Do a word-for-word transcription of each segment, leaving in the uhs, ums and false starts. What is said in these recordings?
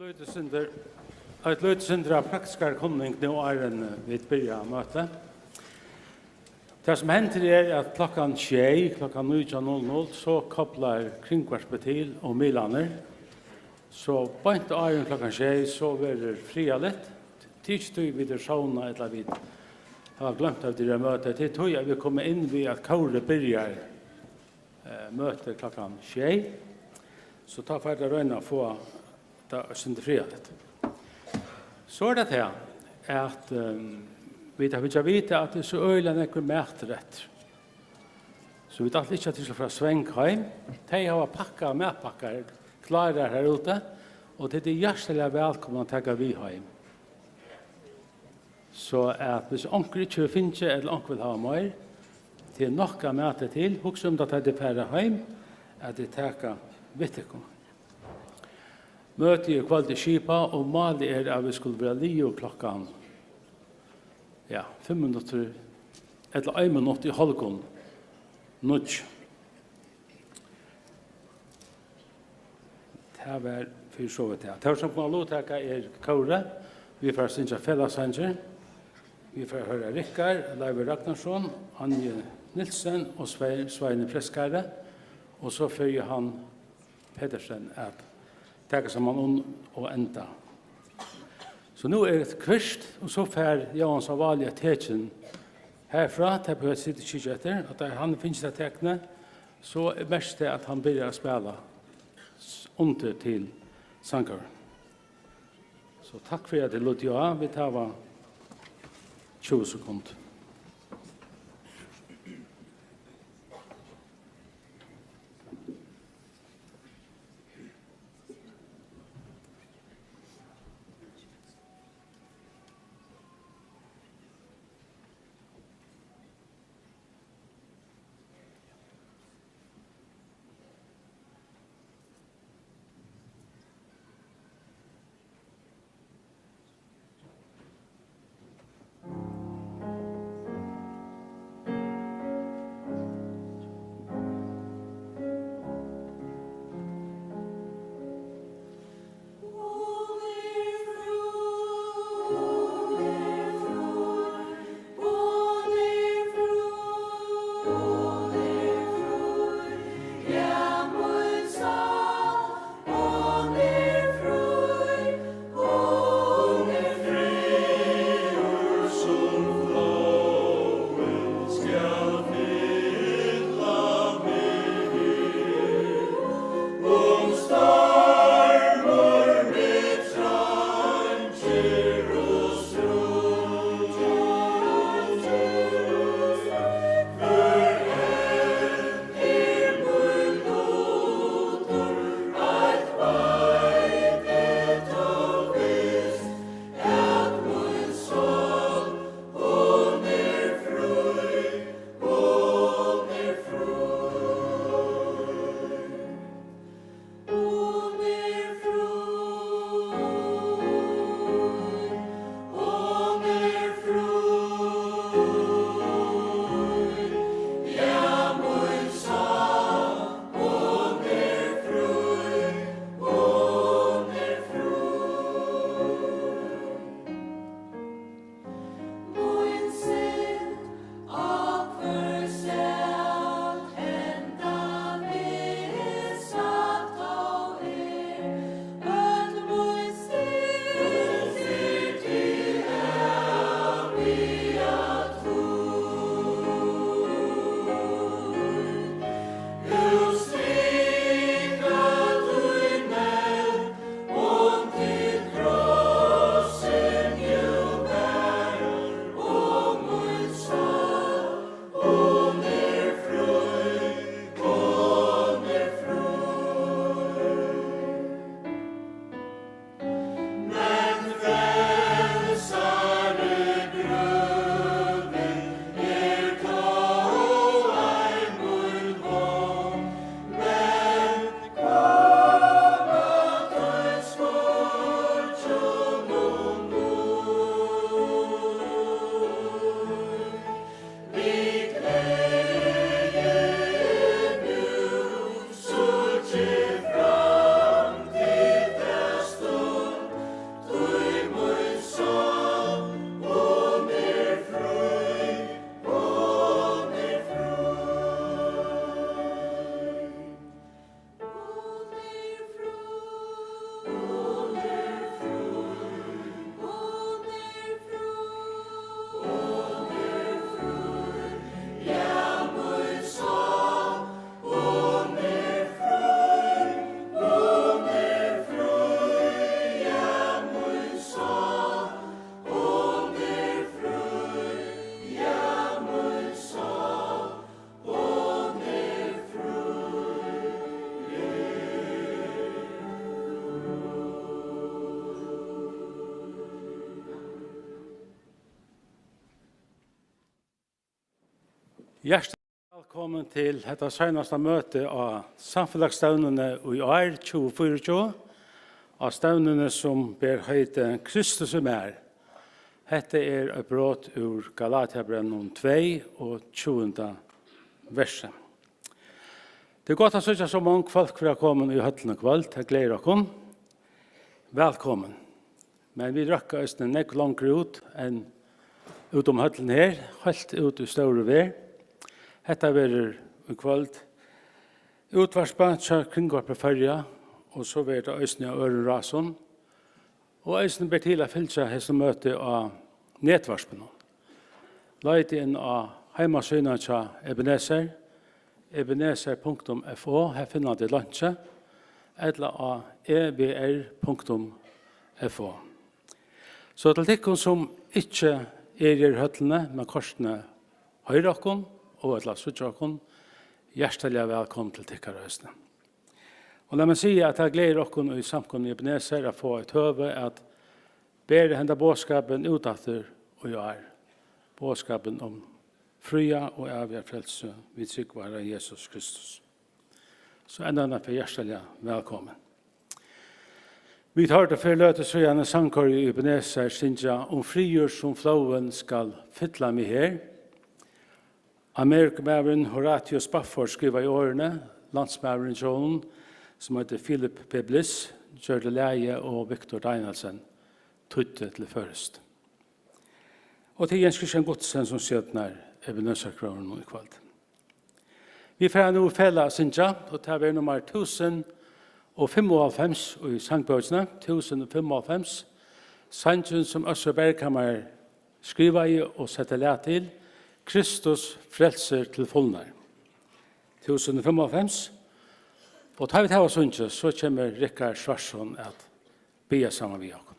Lítið sindur, eitt lítið sindur av praktiskari kunning nú, áðrenn, eh, vit byrja møtið. Tað, sum hendir, er, at klokkan sjey, klokkan nítjan null null, so koplar Kringvarpið til og miðlarnir. So beint áðrenn klokkan sjey, so verður friðarligt. Tað er ikki tí, vit eru sovnað, ella vit hava gloymt, at vit eru á møti. Tað er tí, at vit koma inn við, at kórið byrjar, eh, møtið klokkan sjey. So tá fara vit at royna at fáa tað eitt sindur friðarligt. So er tað tað, at, ehm, vit hava fingið at vita, at tað er so øgiliga nógvur matur eftir. So vit ætla ikki, at tit skulu fara svang heim. Tey hava pakkað matpakkar klárar har úti, og tit eru hjartaliga vælkomin at taka við heim. So at, hvis onkur ikki hevur fingið, ella onkur vil hava meir, tað er nokk av mati til. Hugsið um tað, tá tit fara heim, at tit taka við tykkum. Møtið í kvøld er skipað, og málið er, at vit skulu vera liðug klokkan, ja, fimm minuttir, ella ein minutt í hálvgum níggju. Tað var fyri so vítt tað. Tey, sum koma at luttaka, er kórið. Vit fara at syngja felagssangir. Vit fara at hoyra Rikard Leivi Ragnarsson, Anju Nielsen og Svei-, Sveini Prestgarði. Og so fer Johan Petersen at taka saman um og enda. So nú er eitt kvirt, og so fær Jóansar Váli eitt tekin herfrá, tað behøvist tit ikki hyggja eftir, at tá hann fær tað teknið, so merkist tað, at hann byrjar at spæla s-, undir til sangkórin. So takk fyri, at tit luttu á. Vit hava tjúgu sekund. Hjartaliga vælkomin til hetta seinasta møti á samfelagsstevnuni í ár, tjúgu fýraogtjúgu, á stevnuni, sum ber heitið Kristus í mær. Hetta er eitt brot úr Galatiabrævinum tvey og tjúgunda versi. Tað er gott at síggja so mong fólk vera komin í høllina í kvøld. Tað gleðir okkum. Vælkomin. Men vit røkka eisini nógv longri út enn út um høllina her, heilt út í stóru verð. Hetta verður í kvøld útvarpað hjá Kringvarpi Føroya, og so verður tað eisini á øðrum rásum. Og eisini ber til at fylgja hesum møti á netvarpinum. Leitið inn á heimasíðuna hjá Ebenezer, ebenezer punktum f o, har finna tit leinkið, ella á e v r punktum f o. So til tykkum, sum ikki eru her í høllini, men kortini hoyra okkum og ella síggja okkum, hjartaliga vælkomin til tykkara eisini. Og lat meg siga, at tað gleðir okkum í samkomuni Ebenezer at fáa eitt høvi at bera henda boðskapin út aftur í ár. Boðskapin um fría og æviga frelsu við trúgv á Harra Jesus Kristus. So enn einaferð hjartaliga vælkomin. Vit hoyrdu fyri løtu síðani sangkórið í Ebenezer syngja: Um friður sum flóvin skal fylla meg her. Amerikumaðurin Horatio Spafford skrivaði orðini, landsmaðurin hjá honum, sum eitur Philip P. Bliss, gjørdi lagið og Victor Danielsen týddi til føroyskt. Og tað er Jens Christian Guttesen, sum stjórnar Ebenezer-kórinum í kvøld. Vit fara nú í felag at syngja, og tað verður nummar túsund og fimmoghálvfems í sangbókini, túsund og fimmoghálvfems, sangurin, sum Øssur Berghamar skrivaði og setti lag til, Kristus frelsir til fulnar. Túsund og fimmoghálvfems. Og tá vit hava sungið, so kemur Rikard Schwarzson at biðja saman við okkum.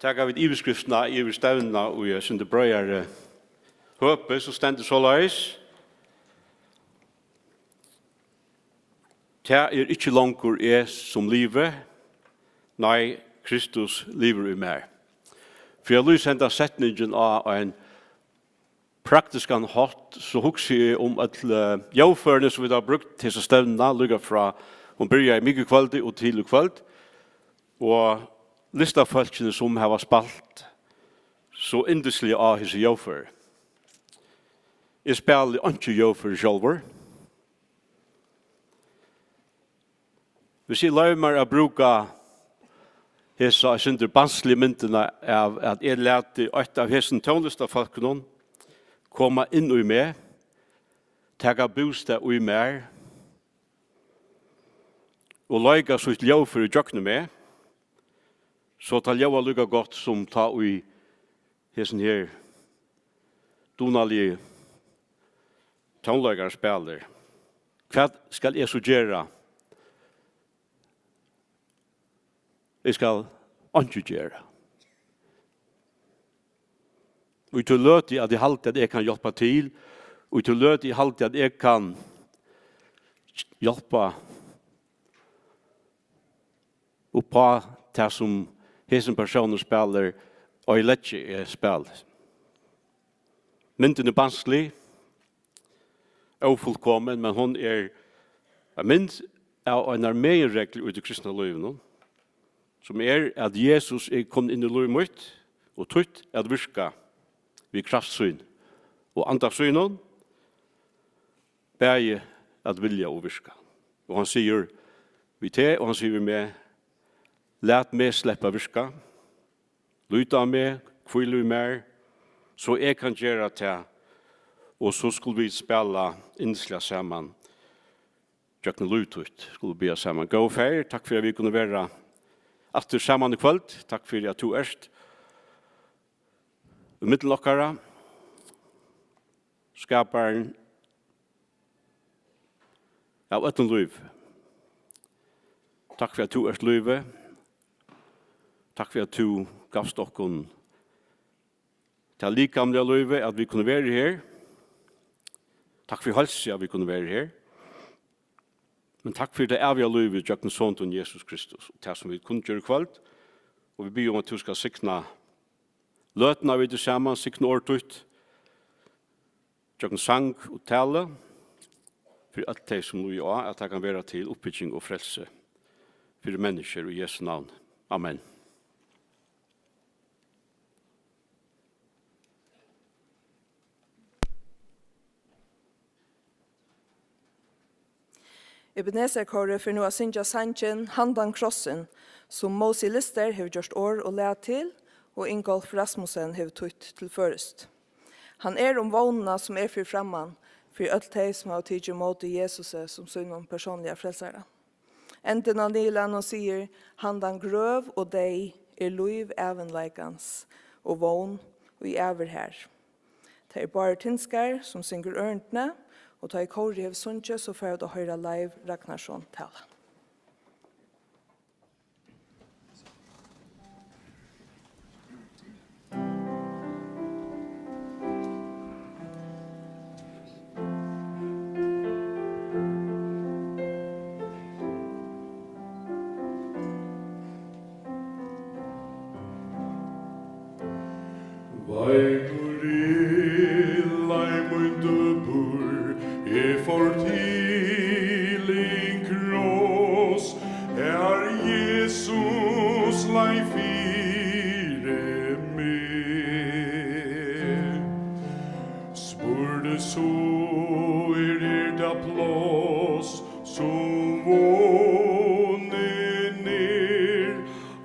Taka vit yvirskriftina yvir stevnuna í eitt sindur breiðari høpi, so stendur soleiðis: Tað er ikki longur eg, sum livi, nei, Kristus livir í mær. Fyri at lýsa henda setningin á ein praktiskan hátt, so hugsi eg um øll, eh, ljóðførini, sum vit hava brúkt hesa stevnuna, líka frá hon byrjaði mikukvøldið og til í kvøld, og listafólkini, sum hava spælt so yndisliga á hesi ljóðføri. Eg spæli einki ljóð fyri sjálvur. Hvis eg loyvi mær at brúka hesa eitt sindur barnsligu myndina av, at eg lati eitt av hesum tónlistarfólkunum koma inn í meg, taka bústað í mær og leika sítt ljóð fyri gjøgnum meg, so tað ljóðar líka gott sum tá ið hesin her dugnaligi tónleikari spælir. Hvat skal eg so gera? Eg skal einki gera. Og í tí løtu at eg haldi, at eg kann hjálpa til, og í tí løtu eg haldi, at eg kann hjálpa upp á tað, sum hesin persónur spælir, og eg leggi eg spæli. Myndin er barnslig, ófullkomin, men hon er ein mynd av einari meginreglu í tí kristna lívinum, sum er, at Jesus er komin inn í lív mítt og títt at virka við kraft sín og anda sínum, bæði at vilja og virka. Og hann sigur við teg, og hann sigur við meg: Lat meg sleppa at virka, lít á meg, hvíl í mær, so eg kann gera tað, og so skulu vit spæla yndisliga saman gjøgnum lív títt, skulu vit biðja saman. Góði Faðir, takk fyri, at vit kunnu vera aftur saman í kvøld. Takk fyri, at tú ert í millum okkara, skaparin av øllum lívi. Takk fyri, at tú ert lívið. Takk fyri, at tú gavst okkum tað likamliga lívið, at vit kunnu vera her. Takk fyri heilsu, at vit kunnu vera her. Men takk fyri tað æviga lívið gjøgnum Son tín, Jesus Kristus, og tað, sum vit kunnu gera í kvøld. Og vit biðja um, at tú skal signa løtuna, vit eru saman, signa orð títt gjøgnum sang og talu fyri øll tey, sum lýða á, at tað kann vera til uppbygging og frelsi fyri menniskjur, í Jesu navn. Amen. Ebenezer-kórið fer nú at syngja sangin Handan krossin, sum Mósi Lyster hevur gjørt orð og lag til, og Ingolf Rasmussen hevur týtt til føroyskt. Hann er um vónina, sum er fyri framman fyri øll tey, sum hava tikið ímóti Jesusi sum sínum persónliga frelsara. Endin á niðurlagnum sigur: Handan grøv og deyð er lív ævinleikans, og vón í ævir har. Tað er Bárður Tinskar, sum syngur ørindini, og tá ið kórið hevur sungið, so fara vit at hoyra Leiv Ragnarsson tala. Veikur illur mín døpur, eg fór til ein kross, har Jesus leið fyri meg. Spurdi so, er, er tað pláss, sum vonin er?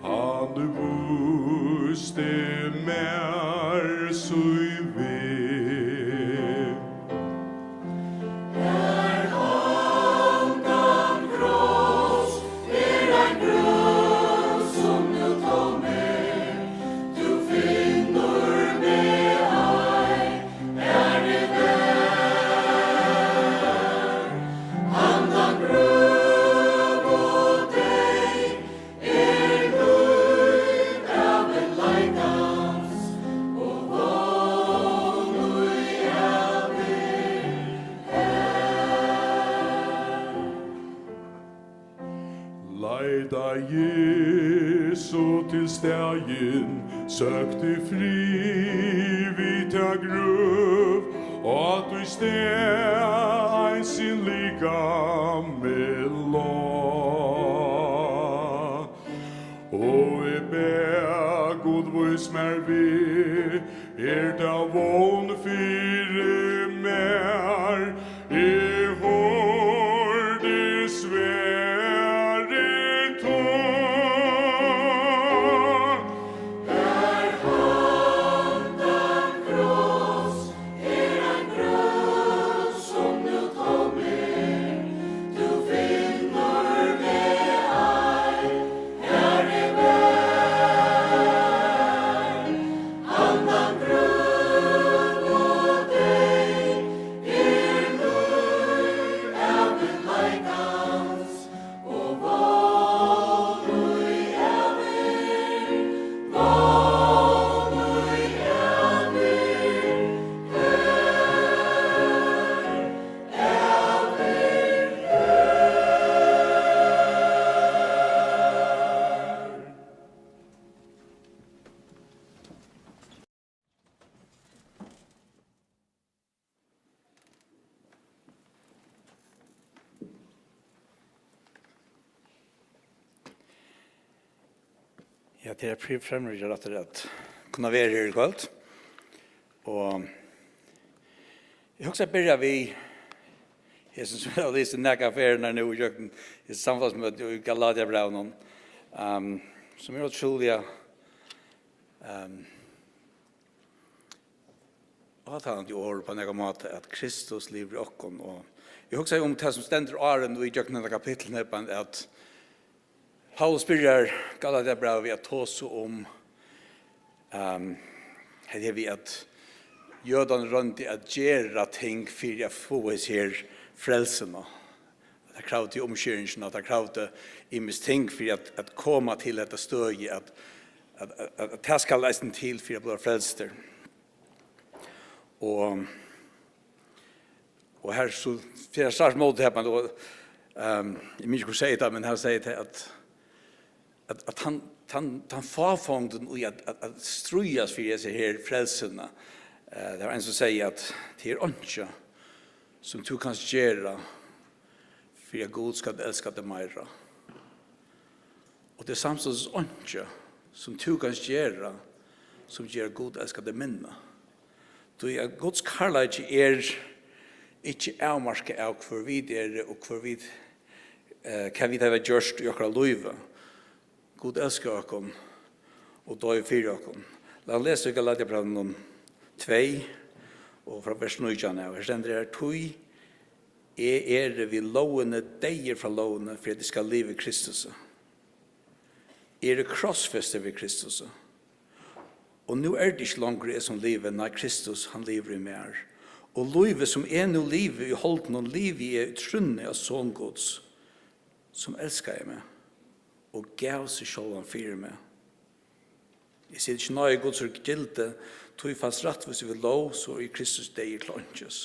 Hann vísti mær sín veg. Har handan kross er ein grøv, sum nú tóm er, tú finnur meg ei, har eg var. Handan grøv og deyð er lív ævinleikans, og vón í ævir har. Leitaði eg so til staðin, søkti frið við ta grøv, og á tí stað eins sín likami lá. Og eg bað Gud, vís mær veg, er tað vón fyri mær? Ja, tað er ein frið frelsi at kunna vera her í kvøld. Og eg hugsi at byrja við hesum, sum eg havi lisið nakrar ferðir nú í gjøgnum hesi samfelagsmøti í Galatiabrævinum, ehm, sum er ótrúliga, ehm, átalandi orð á nakran máta, at Kristus livir í okkum. Og eg hugsaði um tað sum stendur áðrenn og í gjøgnum hetta kapitlið her, at Paulus byrjar Galatiabrævið við at tosa um, ehm, hetta her við, at jødarnir royndu at gera ting fyri at fáa hesi her frelsuna. Tað kravdi umskeringina, tað kravdi ymisk ting fyri at, at koma til hetta støði, at, at, at, at tað skal eisini til fyri at blíva frelstur. Og, og her so, fyri at svara móti her, og, ehm, eg minnist ikki, hvør segði tað, men hann segði tað, at, at, at hann, hann, hann fáfongdin í at, at, at stríðast fyri hesi her frelsuna. Eh, tað var ein, sum segði, at tað er einki, sum tú kanst gera fyri at Gud skal elska teg meira. Og tað er samstundis einki, sum tú kanst gera, sum ger at Gud elskar teg minni. Tí at Guds kærleiki er ikki avmarkað av, hvør vit eru og hvør vit, eh, hvat vit hava gjørt í okkara lívi. Gud elskar okkum og doyði fyri okkum. Lat okkum lesa í Galatiabrævinum tvey og frá vers nítjan av. Her stendur her: "Tí eg eri við lógini deyður frá lógini, fyri at eg skal liva í Kristusi. Eg eri krossfestur við Kristusi. Og nú er tað ikki longur eg, sum livi, nei, Kristus, hann livir í mær. Og lívið, sum eg nú livi í holdinum, livi eg í trúnni á Son Guds, sum elskaði meg og gav seg sjálvan fyri meg. Eg siti ikki náði Guds úr gildi, tí fæst rættvísi við lóg, so er Kristus deyður til einkis."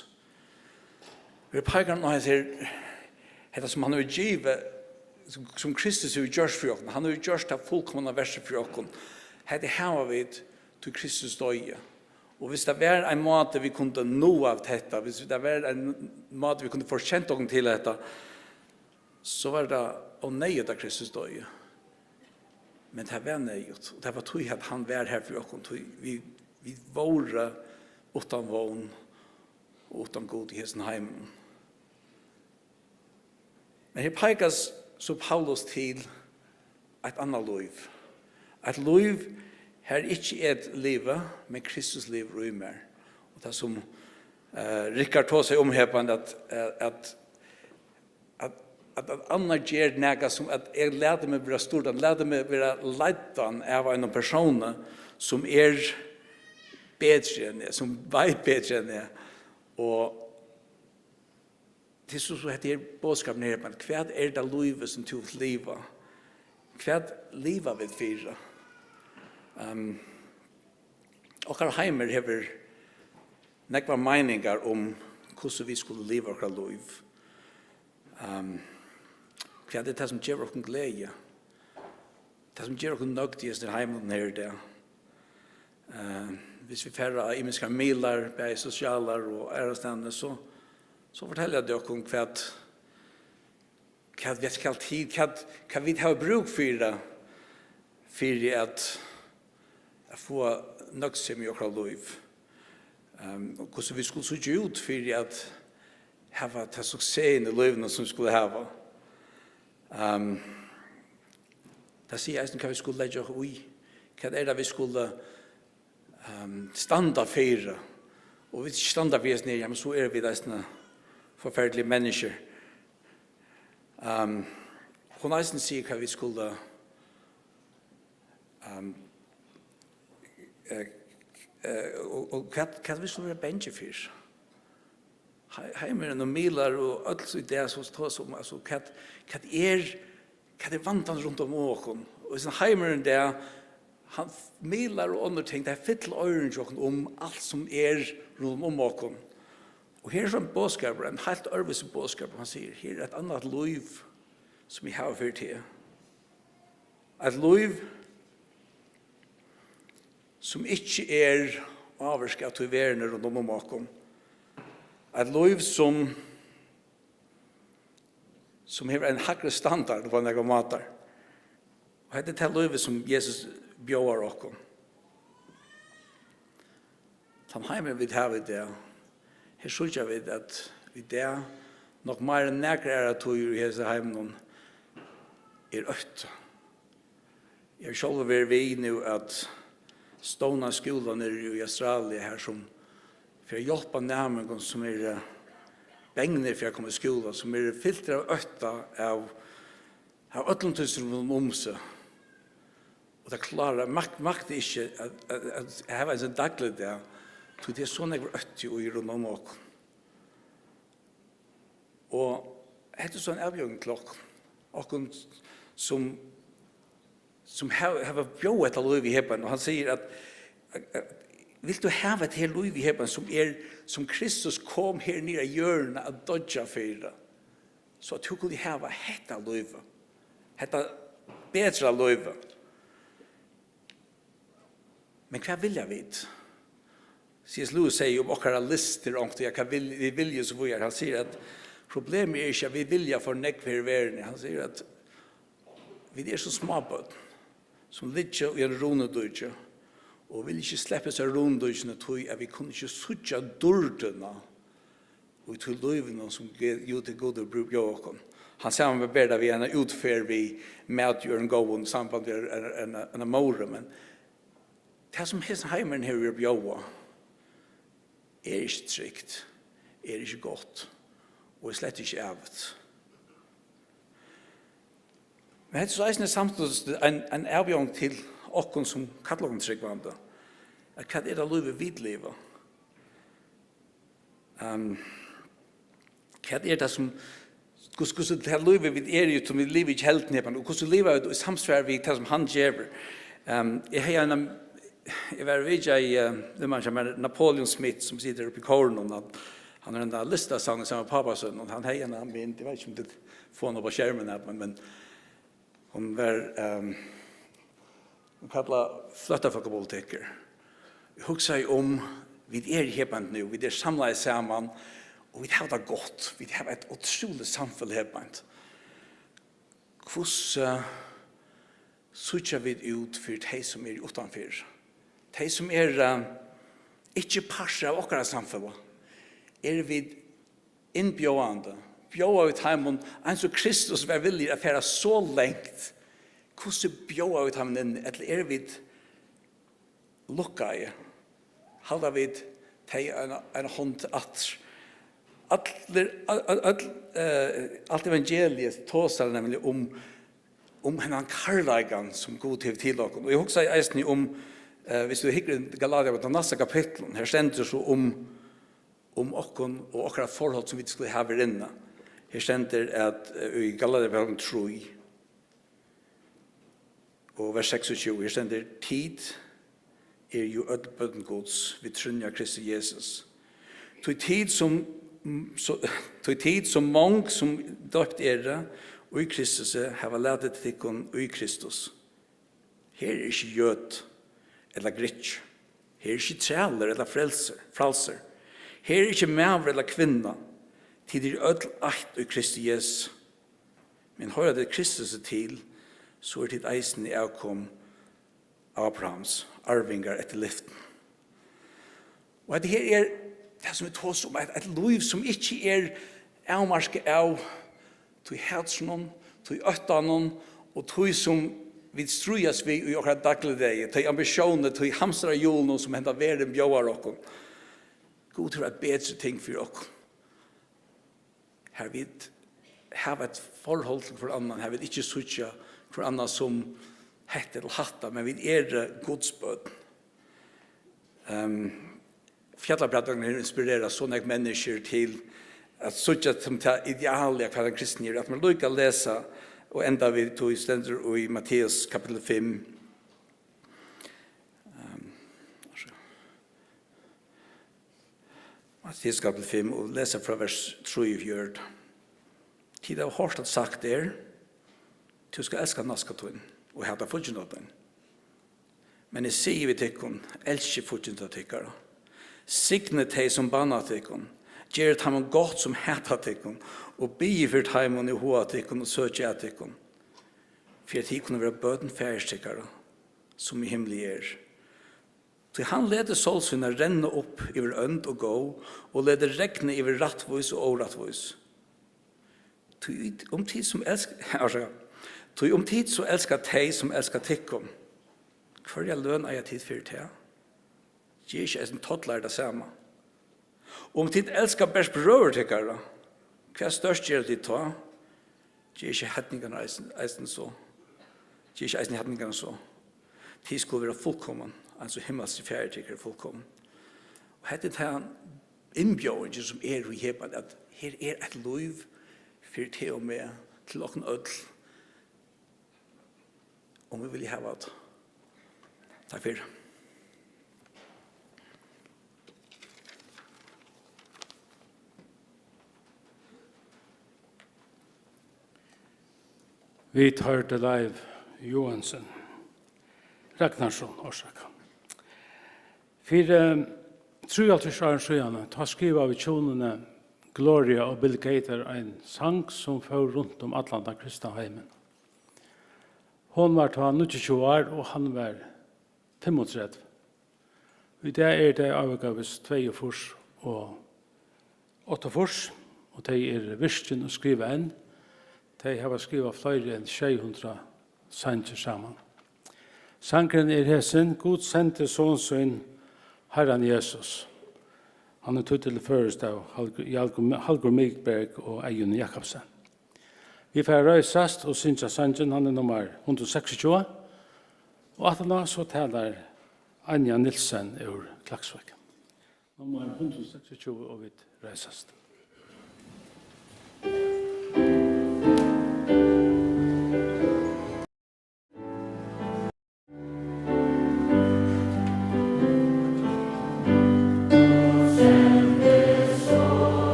Her peikar hann á hetta her, hetta sum hann hevur givið, sum, sum Kristus hevur gjørt fyri okkum. Hann hevur gjørt tað fullkomna verkið fyri okkum. Hetta hava vit, tí Kristus doyði. Og hvis tað var ein máti, vit kundu náð av hetta, hvis tað var ein máti, vit kundu fortjent okkum til hetta, so var tað óneyðugt, at Kristus doyði. Men tað var neyðugt, og tað var tí, at hann var har fyri okkum, tí vit, vit vóru uttan vón og uttan Gud í hesum heiminum. Men her peikar so Paulus til eitt annað lív. Eitt lív, har ikki eg livi, men Kristus livir í mær. Og tað sum, eh, Rikard tosaði um her, at, eh, at, at, at, at annar ger nakað, sum at eg lati meg vera stýrdan, lati meg vera leiddan av einum persóni, sum er betri enn eg, sum veit betri enn eg. Og Tað er so, so hetta er boðskapurin her, men hvat er tað lívið, sum tú vilt liva? Hvat liva vit fyri? Ehm, okkara heimur hevur nógvar meiningar um, hvussu vit skulu liva okkara lív. Ehm, hvat er tað, sum gevur okkum gleði? Tað, sum ger okkum nøgd í hesum heiminum her í dag. Eh, hvis vit fara á ymiskar miðlar, bæði sosialar og aðrastaðni, so, so fortelja tey okkum, hvat, hvat vit skal til, hvat, hvat vit hava brúk fyri, fyri at, at fáa nøgdsemi í okkara lív. Ehm, og hvussu vit skulu síggja út fyri at hava ta suksessin í lívinum, sum vit skulu hava. Ehm, tað sigur eisini, hvat vit skulu leggja okkum í. Hvat er tað, vit skulu, ehm, standa fyri? Og vit standa fyri hesum her, ja, men so eru vit eisini forferdiligir menniskjur. Ehm, hon eisini sigur, hvat vit skulu, ehm, eh, eh, og, og hvat, hvat vit skulu vera bangin fyri. Hei-, heimurin og miðlar og øll í dag, so tosa um, altso, hvat, hvat er, hvat er vandin rundan um okkum? Og hesin heimurin í dag, hann, miðlar og onnur ting, tey fylla oyruni hjá okkum um alt sum er rundan um okkum. Og her er so ein boðskapur, ein heilt øðrvísi boðskapur, hann sigur, her er eitt annað lív, sum eg havi fyri teg. Eitt lív, sum ikki er ávirkað av tí verðini rundan um okkum. Eitt lív, sum, sum hevur ein hægri standard upp á nakrar mátar. Og hetta er tað lívið, sum Jesus bjóðar okkum. Tann heimurin, vit hava í dag, her síggja vit, at í dag, nokk meir enn nakra aðra tíð í hesum heiminum, er ótti. Eg havi sjálvur verið við nú at stovna skúla niðri í Australia, har sum fyri at hjálpa næmingum, sum eru bangnir fyri at koma í skúla, sum eru fyltir av ótta av, av øllum tí, sum rundan um seg. Og tað klárar, mak-, makti ikki at, at, at hava ein sånn dagligdag, tí tað er so nógvur ótti í rundan um okkum. Og hetta er so ein avbjóðing til okkum, okkum sum, sum hava, hava bjóðað hetta lív í hepan, og hann sigur at, at, at, vilt tú hava hetta her lív í hepan, sum er, sum Kristus kom her niður á jørðina at doyggja fyri, so at tú kundi hava hetta lívið, hetta betra lívið. Men hvat vilja vit? C S Lewis segði um okkara lystir, onkuntíð, ja, hvat vil, vit vilja, og so víðari. Hann sigur, at problemið er ikki, at vit vilja for nógv her í verðini. Hann sigur, at vit eru sum smábørn, sum liggja í einum rúnudíki, og vilja ikki sleppa hesum rúnudíkinum, tí at vit kunnu ikki síggja dýrdina í tí lívinum, sum Ge-, Gud, Gud hevur brú-, bjóðað okkum. Hann samanber tað við eina útferð við mati og øðrum góðum, samband við eina, eina, eina móður, men tað, sum hesin heimurin hevur at bjóða, er ikki trygt, er ikki gott og er slett ikki ævigt. Men hetta er so eisini samstundis ein, ein avbjóðing til okkum, sum kalla okkum trúgvandi, at hvat er tað lívið, vit liva? Ehm, hvat er tað, sum, hvussu, hvussu tað lívið, vit eru í, sum vit liva í kelduni, og hvussu liva vit í samsvari við tað, sum hann gevur? Ehm, eg hevði eina, eg var og vitjaði, eh, vinmann hjá mær, Napoleon Smith, sum situr uppi í Kórnum, og hann er ein av listasavni saman við pápa sín, og hann hevði eina mynd, eg veit ikki, um tit fáa hana upp á skermin her, men, men hon var, ehm, hon kallað flóttafólkapolitikkur. Eg hugsaði um, vit eru her beint nú, vit eru samlaðir saman, og vit hava tað gott, vit hava eitt ótrúligt samfelag her beint. Hvussu síggja vit út fyri tey, sum eru uttanfyri? Tey, sum eru, eh, ikki partur av okkara samfelag, eru vit innbjóðandi? Bjóða vit teimum, eins og Kristus var villigur at fara so langt, hvussu bjóða vit teimum inn? Ella eru vit lukkaði? Halda vit tey eina, eina hond aftur? Allir, øll, øll, øll, eh, alt evangeliið tosar nemliga um, um hendan kærleikan, sum Gud hevur til okkum. Og eg hugsaði eisini um, eh, viss tú hyggur í Galatia, tað næsta kapittul, her stendur so um, um okkum og okkara forhold, sum vit skulu hava her inni. Her stendur at, eh, í Galatia trý og vers seksogtjúgu, her stendur: "Tit eru jú øll børn Guds, við trúnni á Kristus Jesus. Tí tit sum, so, tí tit sum mong sum døypt eru í Kristusi, hava latið tykkum í Kristus." Her er ikki jødi ella grikki. Her er ikki trælur ella frelsur, frælsur. Her er ikki maður ella kvinna. Tit eru øll eitt í Kristi Jesu. Men hoyra tit Kristus er til, so eru tit eisini avkom Abrahams, arvingar eftir lyftum. Og hetta her er tað, sum vit tosa um, eitt, eitt lív, sum ikki er avmarkað av tí hatrinum, tí óttanum og tí, sum vit stríðast við í okkara dagligdegi, tí ambitiónini, tí hamstrarhjúlunum, sum henda verðin bjóðar okkum. Gud hevur eitt betri ting fyri okkum. Har vit hava eitt forhold til hvør annan, har vit ikki síggja hvør annan sum hetta ella hatta, men vit eru Guds børn. Ehm, Fjallaprædikararnir inspirerar so nógv menniskju til at síggja sum tað idealið, hvat ein kristin er, at man líka lesa og enda við, tí stendur í Matteus kapittul fimm. Ehm, Matteus kapittul fimm, og lesa frá vers trýogfjøruti. Tit hava hoyrt at sagt er: "Tú skalt elska næsta tín og hata fíggindar tín." Men eg sigi við tykkum: Elskið fíggindar tykkara. Signið tey, sum banna tykkum. Gerið teimum gott, sum hata tykkum, og biðið fyri teimum, ið háða tykkum og søkja at tykkum, fyri at tit kunnu vera børn Faðirs tykkara, sum í himli er. Tí hann letur sól sína renna upp yvir ónd og góð, og letur regnið yvir rættvís og órættvís. Tí um tit sum elsk-, orsaka. Tí um tit so elska tey, sum elska tykkum, hvørja løn eiga tit fyri tað? Ger ikki eisini tollar tað sama? Um tit elska bert brøður tykkara, hvat stórt gera tit tá? Ger ikki heidningarnar eisini, eisini so? Ger ikki eisini heidningarnar so? Tit skulu vera fullkomin, eins og himmalski Faðir tykkara er fullkomin. Og hetta er tann innbjóðingin, sum er í Hebreum, at her er eitt lív fyri teg og meg, til okkum øll, um vit vilja hava tað. Takk fyri. Vit hoyrdu Leif Joensen, Ragnarsson, orsaka. Fyri, eh, trýoghálvtrýss árum síðan, tá skrivaðu hjúnini Gloria og Bill Gaither ein sang, sum fór runt um allan tann kristna heimin. Hon var tá níggjuogtjúgu ár, og hann var fimmogtretivu. Í dag eru tey ávikavist tveyogfýrs og áttaogfýrs, og tey eru virkin og skriva enn. Tey hava skrivað fleiri enn sjey hundrað sangir saman. Sangurin er hesin: Gud sendi Son sín, Harran Jesus. Hann er týddur til føroyskt av Hallgr-, Hallgr-, Hallgrími Mygberg og Eyðun Jakobsen. Vit fara at reisast og syngja sangin, hann er nummar hundrað og seksogtjúgu, og aftaná so talar Anja Nielsen úr Klaksvík. Nummar hundrað og seksogtjúgu, og vit reisast.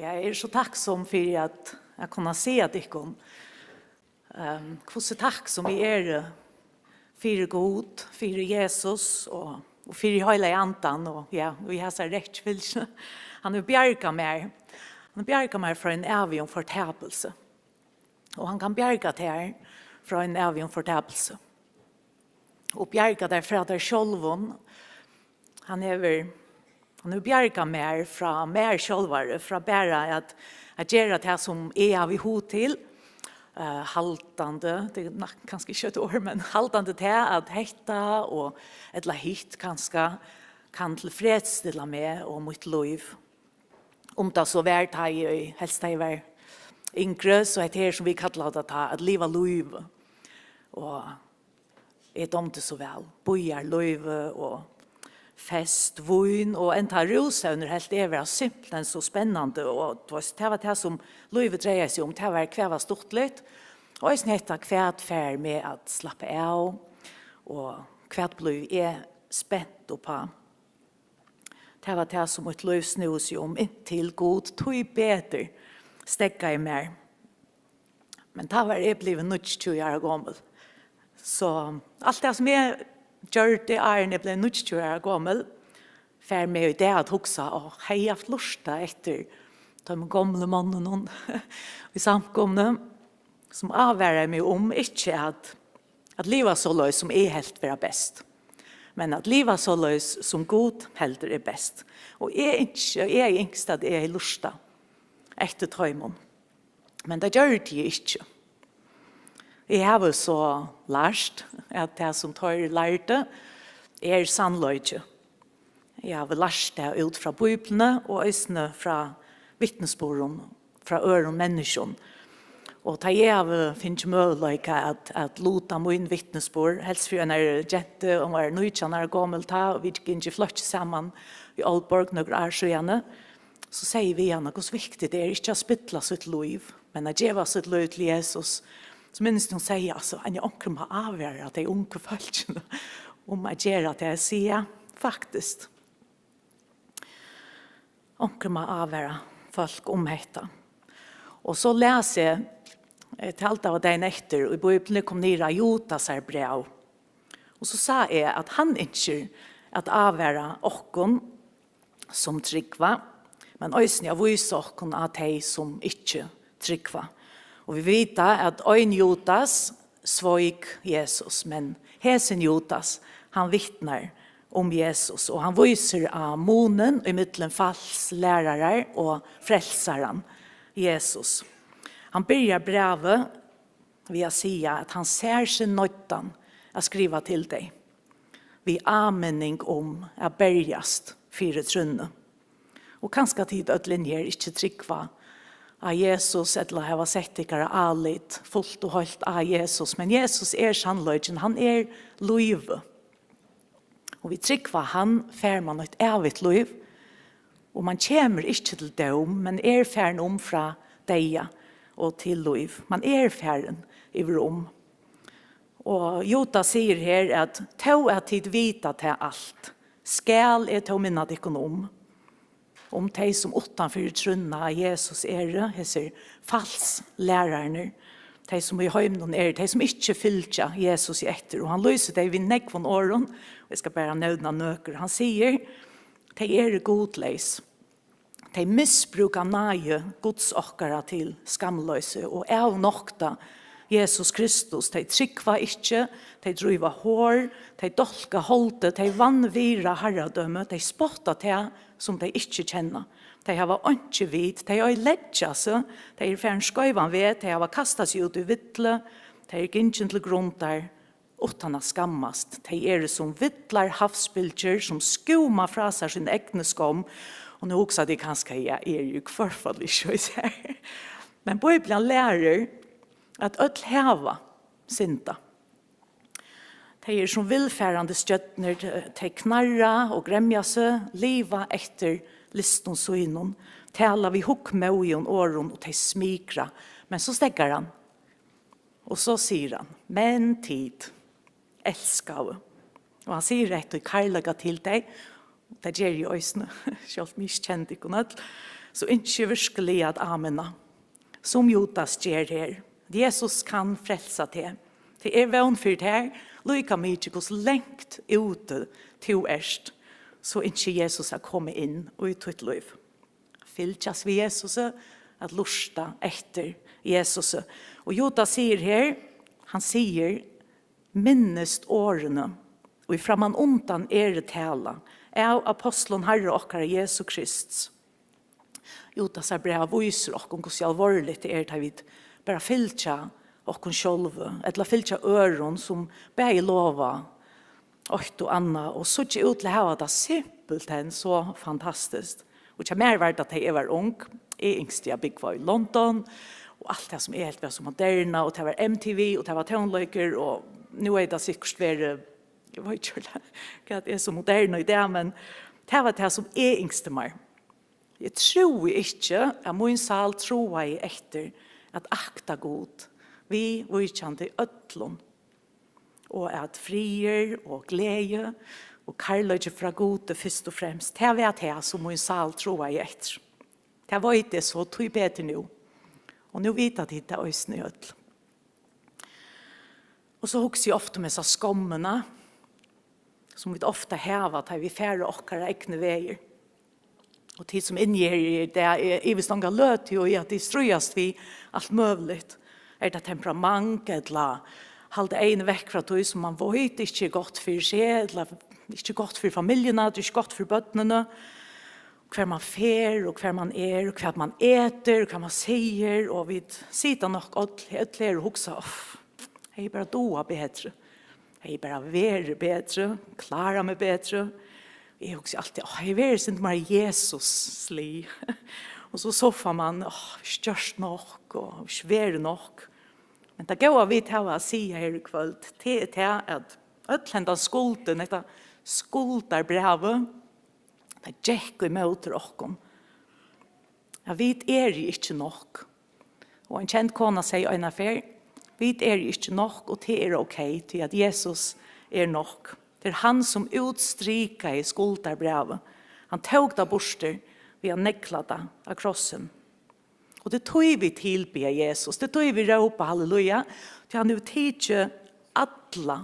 Ja, eg eri so takksom fyri at, at kunna siga tykkum, ehm, hvussu takksom eg eri fyri Gud, fyri Jesus og, og fyri Heilaga Andan og, ja, og í hasa rækkifylgjuni. Hann hevur bjargað mær. Hann hevur bjargað mær frá ein ævigum fortapilsi. Og hann kann bjarga tær frá ein ævigum fortapilsi. Og bjarga tær frá tær sjálvum. Hann hevur, hann hevur bjargað mær frá mær sjálvari, frá bara at, at gera tað sum eg havi hug til. Eh, haldandi, tað er nok-, kanska ikki eitt orð, men haldandi tað at hetta og ella hitt kanska kann tilfredsstilla meg og mítt lív. Um tað so var, tá eg, helst tá eg var yngri, so hetta her sum vit kalla tað tá, at liva lív. Og eg dámdi so væl bíðarlívið og fest, vín og enntá rúsevnir helt eg vera simpelthen so spennandi, og tú veist, tað var tað sum lívið dreiaði seg um, tað var, hvat var stuttligt, og eisini hetta, hvat fær meg at slappa av, og hvat blívi eg spent uppá. Tað var tað, sum mítt lív snúði seg um, inntil Gud tíbetur steðgaði mær. Men tá var eg blivin níggjuogtjúgu ára gomul. So alt tað, sum eg gjørdi, áðrenn eg bleiv níggjuogtjúgu ára gomul, fær meg í dag at hugsa, á, hevði eg havt lurtað eftir teimum gomlu monnunum í samkomuni, sum ávaraði meg um ikki at, at liva soleiðis, sum eg helt vera best, men at liva soleiðis, sum Gud heldur er best. Og eg ynski, eg hevði ynskt, at eg hevði lurtað eftir teimum. Men tað gjørdi eg ikki. Eg havi so lært, at tað, sum teir lærdu, er sannleiki. Eg havi lært tað út frá Bíbliuni og eisini frá vitnisburðum frá øðrum menniskjum. Og tá eg havi fingið møguleika at, at luta mín vitnisburð, helst fyri einari gentu, hon var nítjan ára gomul tá, og vit gingu í flokki saman í Aalborg nøkur ár síðani, so segði eg við hana, hvussu viktigt tað er ikki at spilla sítt lív, men at geva sítt lív til Jesus. So minnist hon segði, altso, Anja, onkur má ávara tey ungu fólkini um at gera tað, eg sigi, ja, faktiskt. Onkur má ávara fólk um hetta. Og so las eg, eh, tað var dagin eftir, og í Bíbliuni kom niður á Judasar bræv. Og so sá eg, at hann ynskir at ávara okkum sum trúgva, men eisini at vísa okkum á tey, sum ikki trúgva. Og vit vita, at ein Judas sveik Jesus, men hesin Judas, hann vitnar um Jesus, og hann vísir á munin ímillum falslærarar og frelsaran Jesus. Hann byrjar brævið við at siga, at hann sær seg noyddan at skriva til tey, við áminning um at berjast fyri trúnni. Og kanska tit øll inni her ikki trúgva á Jesus ella hava sett tykkara álit fult og heilt á Jesus, men Jesus er sannleikin, hann er lívið. Og við trúgv á hann fær mann eitt ævigt lív, og mann kemur ikki til dóm, men er farin um frá deyða og til lív. Mann er farin yvir um. Og Judas sigur her, at tó at tit vita tað alt, skal eg tó minna tykkum um, um tey, sum uttan fyri trúnna á Jesus eru, hesir falslærararnir, tey, sum í heiminum eru, tey, sum ikki fylgja Jesus eftir. Og hann lýsir tey við nógvum orðum, og eg skal bara nevna nøkur. Hann sigur, tey eru gudleys. Tey misbrúka náði Guds okkara til skamloysi og avnokta Jesus Kristus. Tey trúgva ikki, tey dríva hor, tey dálka holdið, tey vanvirða harradømi, tey spotta tað, sum tey ikki kenna. Tey hava einki vit, tey oyðileggja seg, tey eru farin skeivan veg, tey hava kastað seg út í villu, tey eru gingin til grundar, uttan at skammast. Tey eru sum villar havsbylgjur, sum skúma frá sær sín egnu skomm. Og nú hugsa tit kanska, ja, eg eri í hvørt fall ikki í sær. Men Bíblian lærir, at øll hava syndað. Tey eru sum villfarandi stjørnur, tey knarra og gremja seg, liva eftir lystum sínum, tala við hugmóðigum orðum og tey smikra. Men so steðgar hann. Og so sigur hann, men tit, elskaðu. Og hann sigur hetta í kærleika til tey, og tað geri eg eisini, sjálvt um eg ikki kenni tykkum øll. So ynski eg virkiliga at áminna, sum Judas ger her. Jesus kann frelsa teg. Tað er vón fyri tær, líka mikið hvussu langt úti tú ert, so ynskir Jesus at koma inn í títt lív. Fylgjast við Jesusi, at lurta eftir Jesusi. Og Judas sigur her, hann sigur, minnist orðini, ið frammanundan eru talað av ápostlum Harra okkara Jesu Krists. Judasar bræv vísir okkum, hvussu alvorligt tað er, tá vit bara fylgja okkum sjálvi, ella fylgja øðrum, sum bæði lova eitt og annað, og síggja út til at hava tað simpelthen so fantastiskt. Og hjá mær var tað, tá eg var ung, eg ynskti at búgva í London, og alt tað, sum eg helt var so moderna, og tað var M T V, og tað var tónleikur, og nú er tað sikkurt verið, eg veit ikki, hvat er so moderna í dag, men tað var tað, sum eg ynskti mær. Eg trúði ikki, at mín sál tráaði eftir at akta Gud, viðvíkjandi øllum, og at friður og gleði og kærleiki frá Gudi fyrst og fremst, tað var tað, sum mín sál tráaði eftir. Tað veit eg so tí betur nú. Og nú vita tit tað eisini øll. Og so hugsi eg ofta um hesa skommina, sum vit ofta hava, tá vit fara okkara egnu vegir. Og tit sum inni eru í dag, eg ivist onga løtu í, at tit stríðast við alt møguligt. Er tað temperament, ella halda eyguni vekk frá tí, sum man veit ikki er gott fyri seg, ella ikki gott fyri familjuna, tað er ikki gott fyri børnini, hvar man fer, og hvar man er, og hvat man etur, og hvat man sigur, og vit sita nokk øll, øll her og hugsa, uff, hevði eg bara dugað betri, hevði eg bara verið betri, klárað meg betri. Eg hugsi altíð, áh, hevði verið eitt sindur meira Jesuslig. Og so soffar man, áh, ikki gjørt nokk, og ikki verið nokk. Men tað góða vit hava at siga her í kvøld, tað er tað, at øll hendan skuldin, hetta skuldarbrævið, tað gekk ímóti okkum. At vit eru ikki nokk. Og ein kend kona segði eina ferð, vit eru ikki nokk, og tað er ok, tí at Jesus er nokk. Tað er hann, sum útstrikaði skuldarbrævið. Hann tók tað burtur við at negla tað á krossin. Og tað er tí, vit tilbiðja Jesus. Tað er tí, vit rópa halleluja. Tí hann hevur tikið alla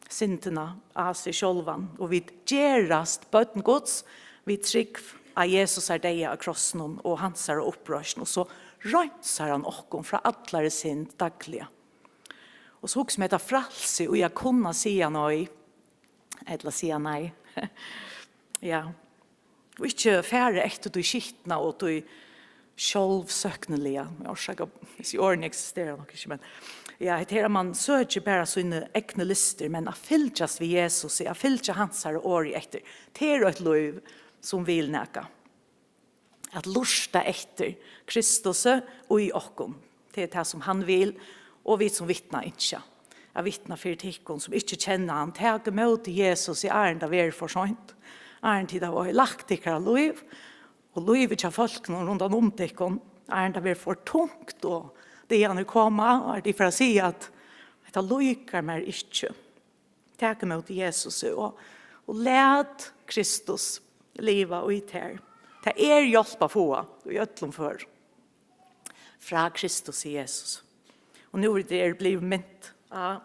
syndina á seg sjálvan. Og vit gerast børn Guds, við trúgv á Jesusar deyða á krossinum og hansara uppreisn. Og so reinsar hann okkum frá allari synd dagliga. Og so hugsi meg hetta frælsi í at kunna siga nei, ella siga nei. Ja. Og ikki fara eftir tí skitna og tí sjálvsøkniliga. Eg orsaka, hesi orðini eksistera nokk ikki, men ja, hetta her, at man søkir bara síni egnu lystir, men at fylgjast við Jesusi, at fylgja hansara orði eftir, tað er eitt lív sum vil nakað. At lurta eftir Kristusi í okkum. Tað er tað, sum hann vil, og vit sum vitna ynskja at vitna fyri tykkum, sum ikki kenna hann. Tak ímóti Jesusi, áðrenn tað verður for seint. Áðrenn tit hava oyðilagt tykkara lív, og lívið hjá fólkunum rundan um tykkum, áðrenn tað verður for tungt, og dagarnir koma, og tit fara at siga, at hetta líkar mær ikki. Tak ímóti Jesusi og, og lat Kristus liva í tær. Tað er hjálp at fáa í øllum førum. Frá Kristus Jesus. Og nú er tað blivið mint á,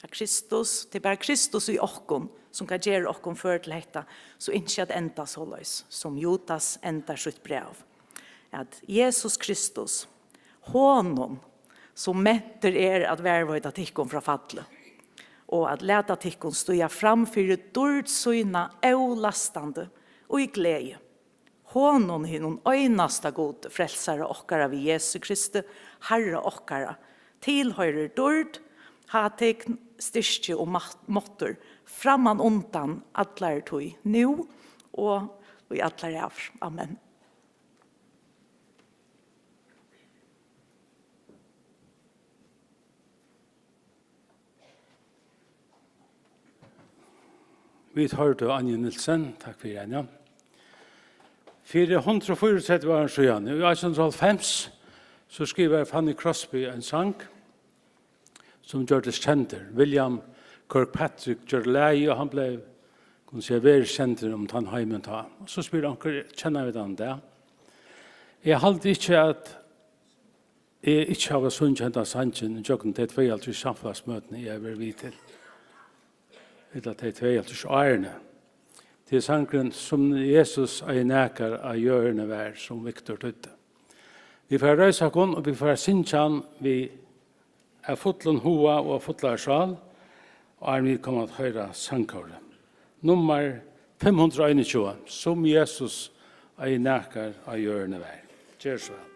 at Kristus, tað er bara Kristus í okkum, sum kann gera okkum før til hetta, so ynski eg at enda soleiðis, sum Judas endar sítt bræv, at Jesus Kristus, honum, sum mentur er at varðveita tykkum frá falli, og at lata tykkum stíga fram fyri dýrd sína ólastandi og í gleði. Honum, hinum einasta Gudi, frelsara okkara við Jesu Kristi, Harra okkara, tilhoyrir dýrd, hátign, styrki og mat-, máttur, framman undan allari tíð, nú og í allar ævir. Amen. Vit hoyrdu Anju Nielsen, takk fyri, Anja. Fyri hundrað og fýraogtretivu árum síðan, í átjan hundrað og hálvfems, so skrivaði Fanny Crosby ein sang, sum gjørdist kendur. William Kirkpatrick gjørdi lagið, og hann bleiv, kunnu siga, verðskendur um tann heimin tá. Og so spyr onkur, kenna vit hann í dag? Eg haldi ikki, at eg ikki havi sungið hendan sangin gjøgnum tey tveyoghálvtrýss samfelagsmøtini, eg havi verið við til, ella tey tveyoghálvtrýss árini. Tað er sangurin, Sum Jesus ei nakar á jørðini var, sum Viktor týddi. Vit fara at reisa okkum, og vit fara at syngja hann við av fullum huga og av fullari sál, áðrenn vit koma at hoyra sangkórið. Nummar fimm hundrað og einogtjúgu, Sum Jesus ei nakar á jørðini var. Ger so væl.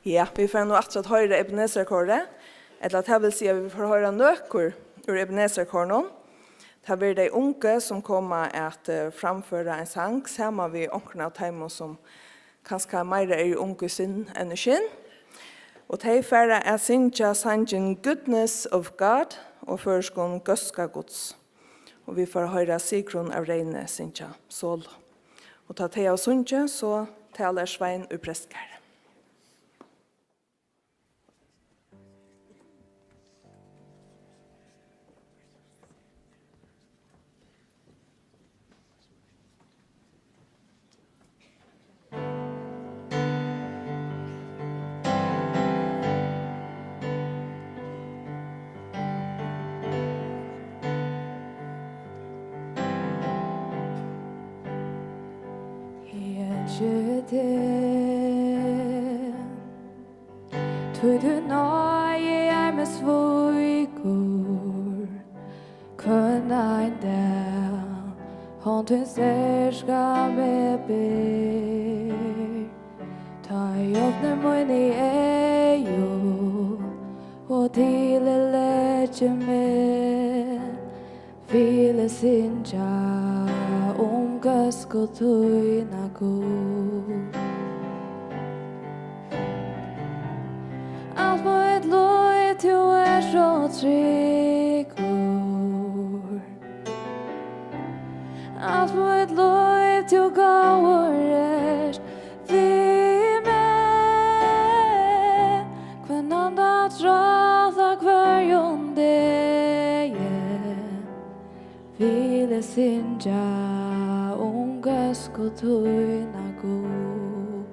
Ja, vit fara nú aftur at hoyra Ebenezer-kórið, ella tað vil siga, vit fara at hoyra nøkur úr Ebenezer-kórinum. Tað verða tey ungu, sum koma at, eh, framføra ein sang saman við onkrum av teimum, sum kanska meira eru ung í sinn enn í skinn. Og tey fara at syngja sangin Goodness of God á føroyskum, Góðska Guds. Og vit fara at hoyra Sigrun av Reyni syngja solo. Og tá tey hava sungið, so talar Svein úr prestgarði. Teg, tí tín náði ei meg svíkur, hvønn ein dag hond tín sterka meg ber. Tá eg opni míni eygu og til leggi meg, vil eg syngja um góðsku tína, Gud. Alt mítt lív tú ert so tryggur. Alt mítt lív tú góður ert við meg. Hvønn annan trátt á hvørjum degi vil eg syngja um góðsku tína, Gud.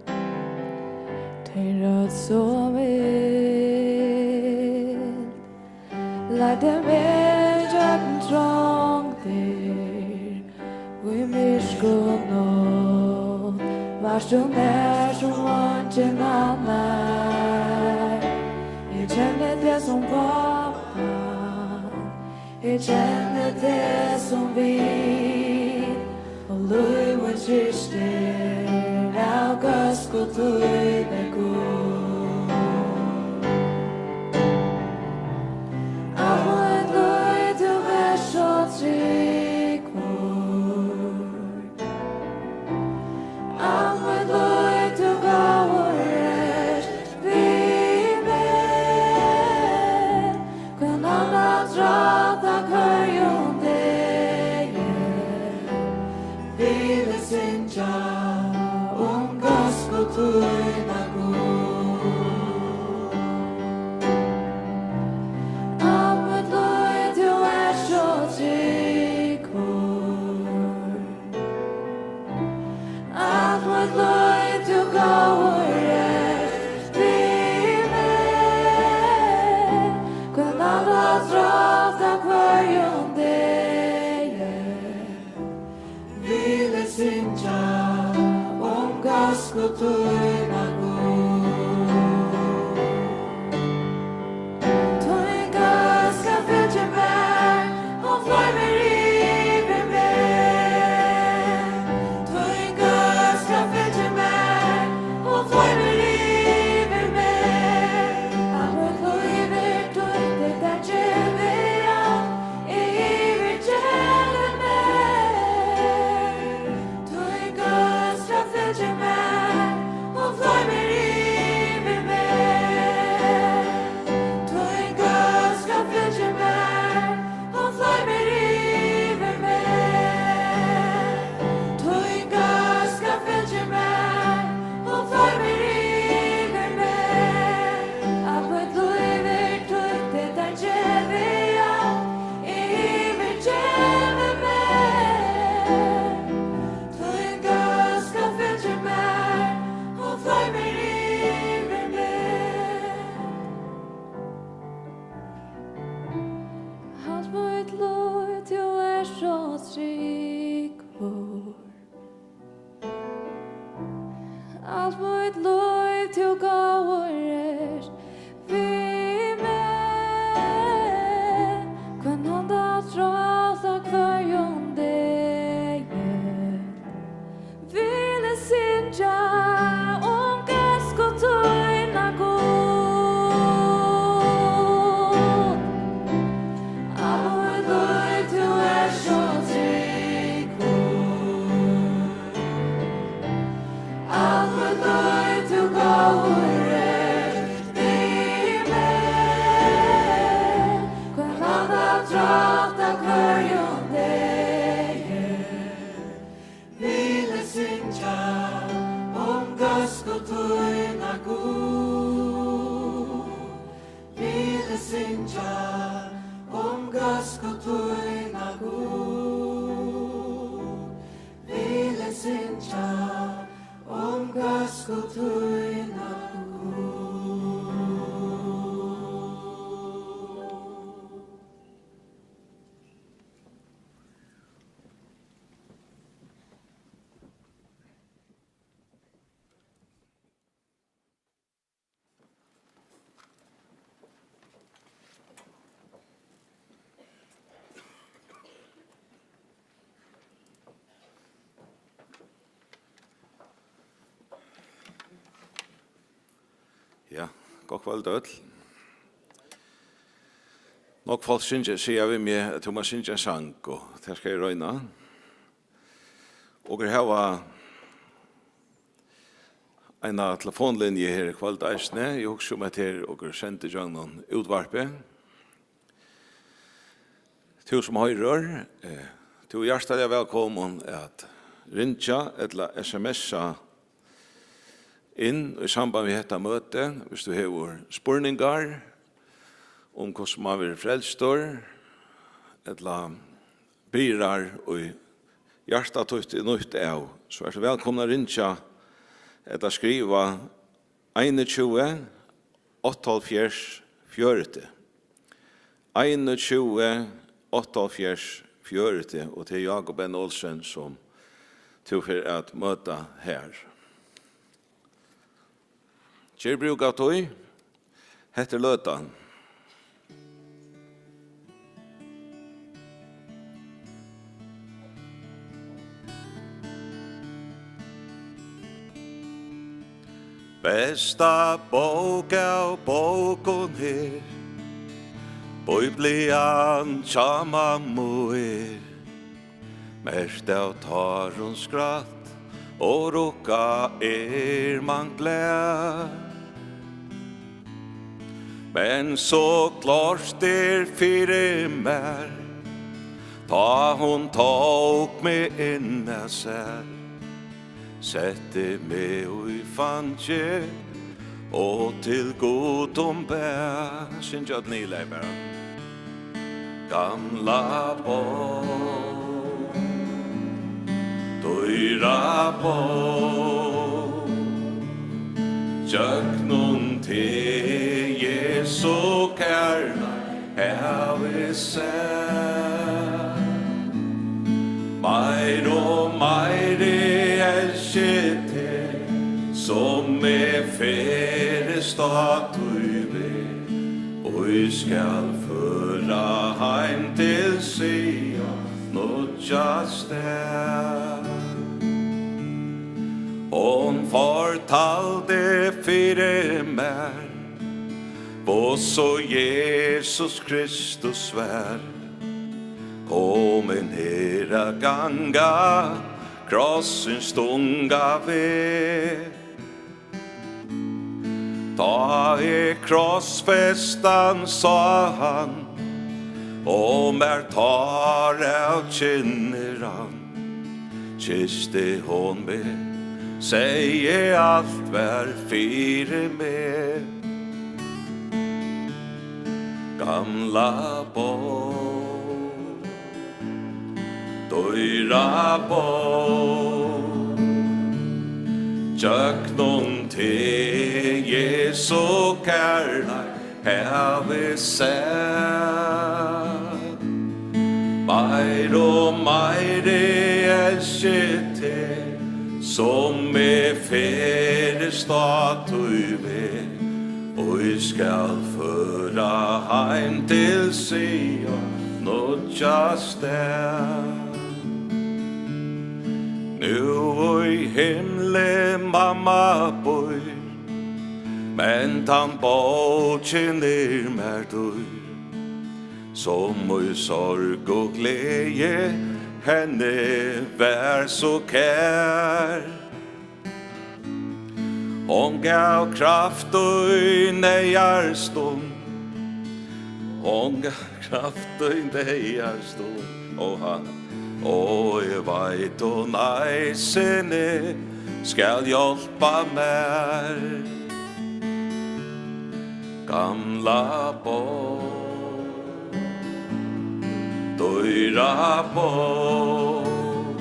Tín rødd so mild leiddi meg gjøgnum trongdir, í myrkum nátt vart tú nær sum eingin annar. Eg kenni teg sum pápa, eg kenni teg sum vin, og lív mítt gistir av góðsku tíni, Gud. Alt mítt lív tú ert so tryggur. Alt mítt lív tú góður ert við meg. Hvønn annan trátt á hvørjum degi vil eg syngja um góðsku tína, Gud. Alt mítt lív tú ert so tryggur. Alt mítt lív tú góður ert við meg. Hvønn annan trátt á hvørjum degi vil eg syngja um góðsku tína, Gud. Tín góðska fylgir mær, hon floymir yvir meg. Tín góðska fylgir mær, hon floymir yvir meg. Alt mítt lív er títt, tað gevi eg alt, eg yvirgevi meg. Tín góðska fylgir mær, hon floymir yvir meg. Tín góðska fylgir mær, hon floymir yvir meg. Tín góðska fylgir mær, hon floymir yvir meg. Alt mítt lív er títt, tað gevi eg alt, eg yvirgevi meg. Tín góðska fylgir mær, hon floymir yvir meg. Alt mítt lív tú ert so tryggur. Alt mítt lív tú góður ert við meg. Hvønn annan trátt á hvørjum degi vil eg syngja um góðsku tína, Gud. Alt mítt lív tú ert so tryggur. Alt mítt lív tú góður ert við meg. Hvønn annan trátt á hvørjum degi vil eg syngja um góðsku tína, Gud. Vil eg syngja um góðsku tína, Gud. Vil eg syngja um góðsku tína, Gud. Gott kvøld, øll. Nógv fólk syngja, siga við meg, at tú má syngja ein sang, og tað skal eg royna. Okur hava eina telefonlinju her í kvøld eisini. Eg hugsi um, at her okur sendi gjøgnum útvarpið. Tú sum hoyrir, eh, tú ert hjartaliga vælkomin at ringja ella S M S-a inn í samband við hetta møtið, viss tú hevur spurningar um hvussu mann verður frelstur, ella byrjar í hjarta títt er nýtt av, so ert tú vælkomin at ringja ella skriva einogtjúgu, áttaoghálvfjerðs, fjøruti. Einogtjúgu, áttaoghálvfjerðs, fjøruti, og tað er Jákup N. Olsen, sum tú fer at møta her. Ger brúk av tí. Hetta er løtan. Besta bók av bókum her, Biblian hjá mammu er, merkt av tárum skrætt og rukka er mangt glað. Men so klárt er fyri mær, tá hon tók meg inn at sær, setti meg í fangið og til Gud hon bað. Syngja øll niðurlag bara. Gamla bók, dýra bók, gjøgnum teg, Jesu kærleik, havi sæð. Meir og meir eg elski teg, sum eg ferðist á tí veg, og eg skal føra heim til Sion nýggja stað. Hon fortaldi fyri mær, hvussu Jesus Kristus var komin her at ganga krossins tunga veg. Tá eg krossfestan sá hann, og mær tár av kinni rann, kysti hon meg, segði: Alt var fyri meg. Gamla bók, dýra bók, gjøgnum teg, Jesu kærleik, havi sæð. Meir og meir eg elski teg, sum eg ferðist á tí veg, og eg skal føra heim til Sion nýggja stað. Nú í himli mamma býr, men tann bókin er mær dýr, sum í sorg og gleði henni var so kær. Hon gav kraft í neyðarstund, hon gav kraft í neyðarstund, og hann, og eg veit, hon eisini skal hjálpa mær. Gamla bók, dýra bók,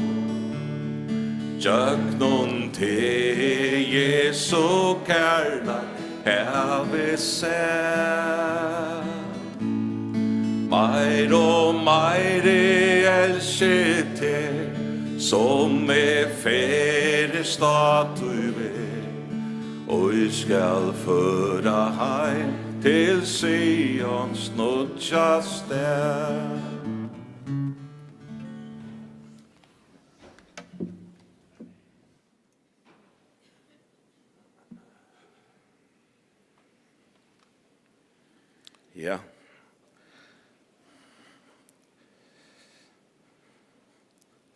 gjøgnum teg, Jesu kærleik, havi sæð. Meir og meir eg elski teg, sum eg ferðist á tí veg, og eg skal føra heim til Sions nýggja stað.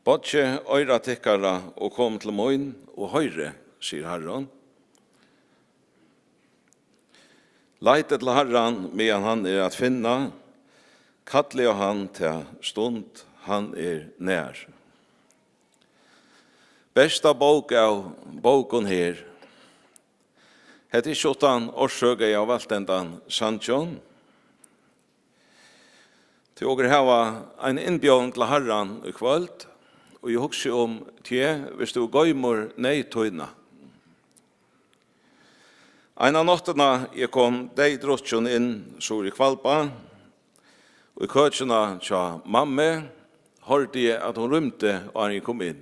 Boyggið oyra tykkara og komið til mín og hoyrið, sigur Harrin. Leitið til Harran, meðan hann er at finna, kallið á hann ta stund, hann er nær. Besta bók av bókum her. Hetta er ikki uttan orsøk, eg havi valt hendan sangin. Tí okur hava ein innbjóðing til Harran í kvøld, og eg hugsi um teg, viss tú goymir neyð tína. Eina náttina eg kom deyðdrukkin inn suður í Hvalba, í køkina hjá mammu, hoyrdi eg, at hon rýmdi, áðrenn eg kom inn.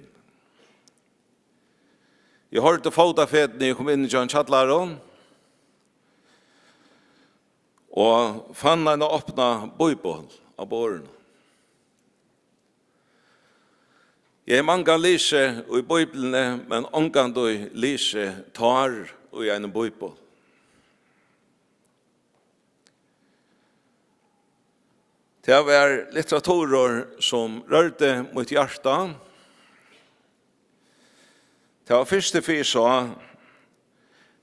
Eg hoyrdi fótafetini, eg kom inn í ein kjallaran og fann eina opna bíbel á borðinum. Eg hevði mangan lisið í Bíbliuni, men ongantíð lisið tár í einum bíbel. Tað var litteraturur, sum rørdi mítt hjarta. Tað var fyrstu ferð eg sá,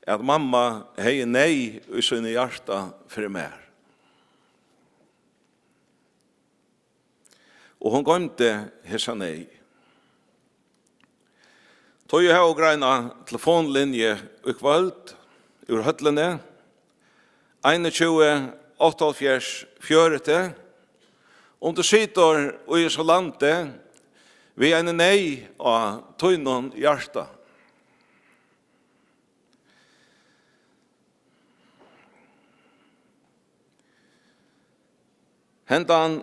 at mamma hevði neyð í sínum hjarta fyri mær. Og hon goymdi hesa neyð. Tí eg havi okur eina telefonlinju í kvøld úr høllini, einogtjúgu, áttaoghálvfjerðs, fjøruti, um tú situr í hesum landi við eini neyð á tínum hjarta. Hendan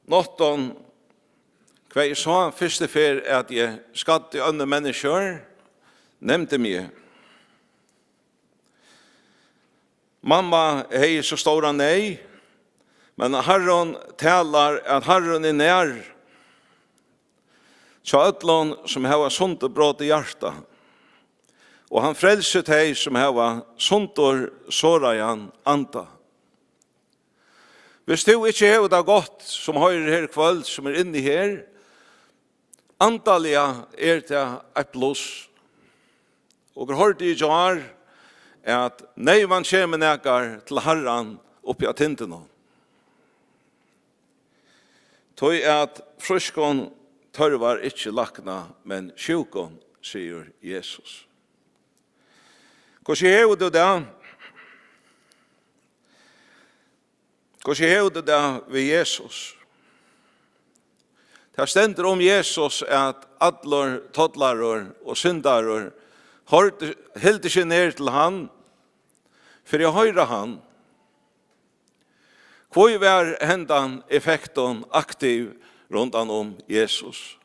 náttin, hvat eg sá fyrstu ferð, at eg skaddi onnur menniskjur, nemndi meg. Mamma hevði so stóra neyð, men Harrin talar, at Harrin er nær hjá øllum, sum hava sundurbrotið hjarta, og hann frelsir tey, sum hava sundursoraðan anda. Viss tú ikki hevur tað gott, sum hoyrir her í kvøld, sum er inni her, andaliga er tað eitt plus. Okur hoyrdu í gjár, at neyvan kemur nakar til Harran uppi á tindunum. Tí at frískum tørvar ikki lækna, men sjúkum, sigur Jesus. Hvussu hevur tú tað? Hvussu hevur tú tað við Jesus? Tað stendur um Jesus, at allur tollarur og syndarur hoyrdi, hildi seg nær til hann fyri at hoyra hann. Hví var hendan effektin aktiv rundan um Jesus?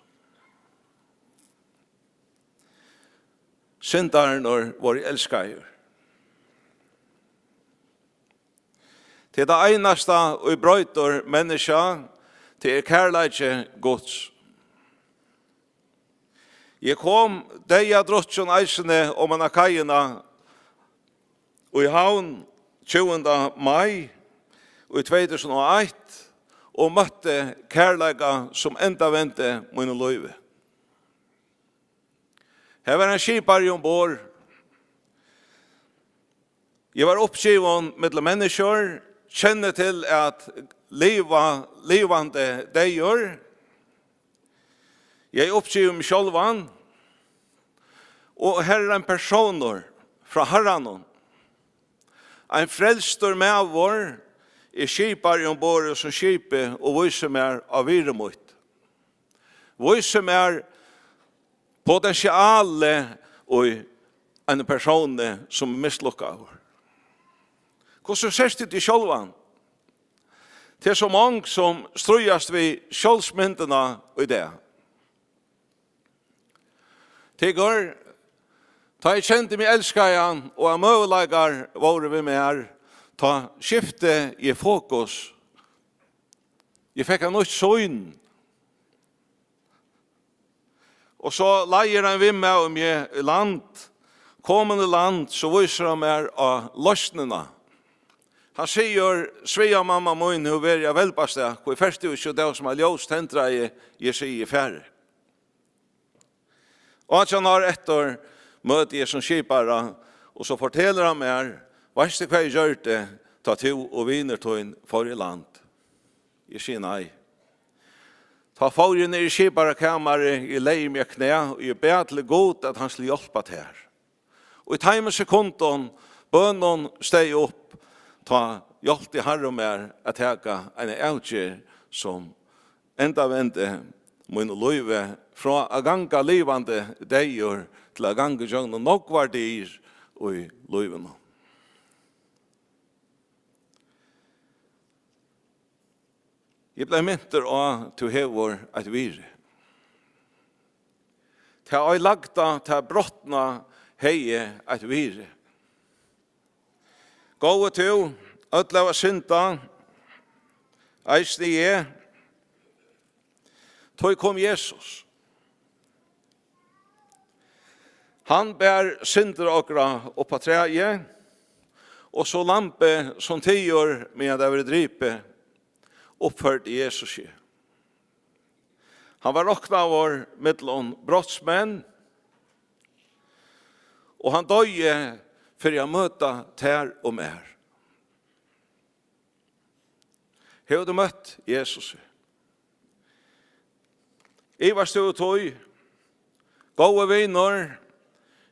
Syndararnir vóru elskaðir. Tað er tað einasta, ið broytir menniskja, tað er kærleiki Guds. Eg kom deyðadrukkin eisini oman á kaiina í Havn tjúgunda mai í tvey túsund og eitt og møtti kærleika, sum endavendi mínum lívi. Har var ein skipari umborð. Eg var uppgivin millum menniskjur, kenni til at liva, livandi deyður. Eg uppgivi meg sjálvan, og her er ein persónur frá Harranum, ein frelstur maður, er skipari umborð í hesum skipi og vísir mær á virði mítt. Vísir mær potensialið í einum persóni, sum er mislukkaður. Hvussu sært tú teg sjálvan? Tað er so mong, sum stríðast við sjálvsmyndina í dag. Tyggur, tá eg kendi meg elskaðan og at møguleikar vóru við mær, tá skifti eg fokus. Eg fekk eitt nýtt sýn. Og so leiðir ein viðmaður meg í land. Komin í land, so vísir hann mær á loysnina. Hann sigur: "Svea, mamma mín, hevur verið á velbastað, hví fert tú ikki út av, sum eitt ljós tendraði, eg sigi, eg fari?" Átjan ár eftir møti eg sum skipara, og so fortelur hann mær: "Veitst tú, hvat eg gjørdi, tá tú og vinur tín fóru í land?" Eg sigi: "Nei." "Tá fór eg niður í skiparakamarið, eg legði meg á knæ og eg bað til Gud, at hann skuldi hjálpa tær. Og í teimum sekundum bønin steig upp, tá hjálpti Harrin mær at taka eina avgerð, sum endavendi mínum lívi, frá at ganga livandi deyður til at ganga ígjøgnum nógvar dyr í lívinum." Eg bleiv mintur á: "Tú hevur eitt virði." Tað oyðilagda, tað brotna, hevði eitt virði. Góði tú, øll hava syndað, eisini eg. Tá kom Jesus. Hann bar syndir okra upp á træið, og so lambið, sum tigur, meðan tað verður dripið, uppførdi Jesus seg. Hann var roknaður millum brotsmenn, og hann doyði fyri at møta tær og mær. Hevur tú møtt Jesusi? Ivast tú í tí? Góði vinur,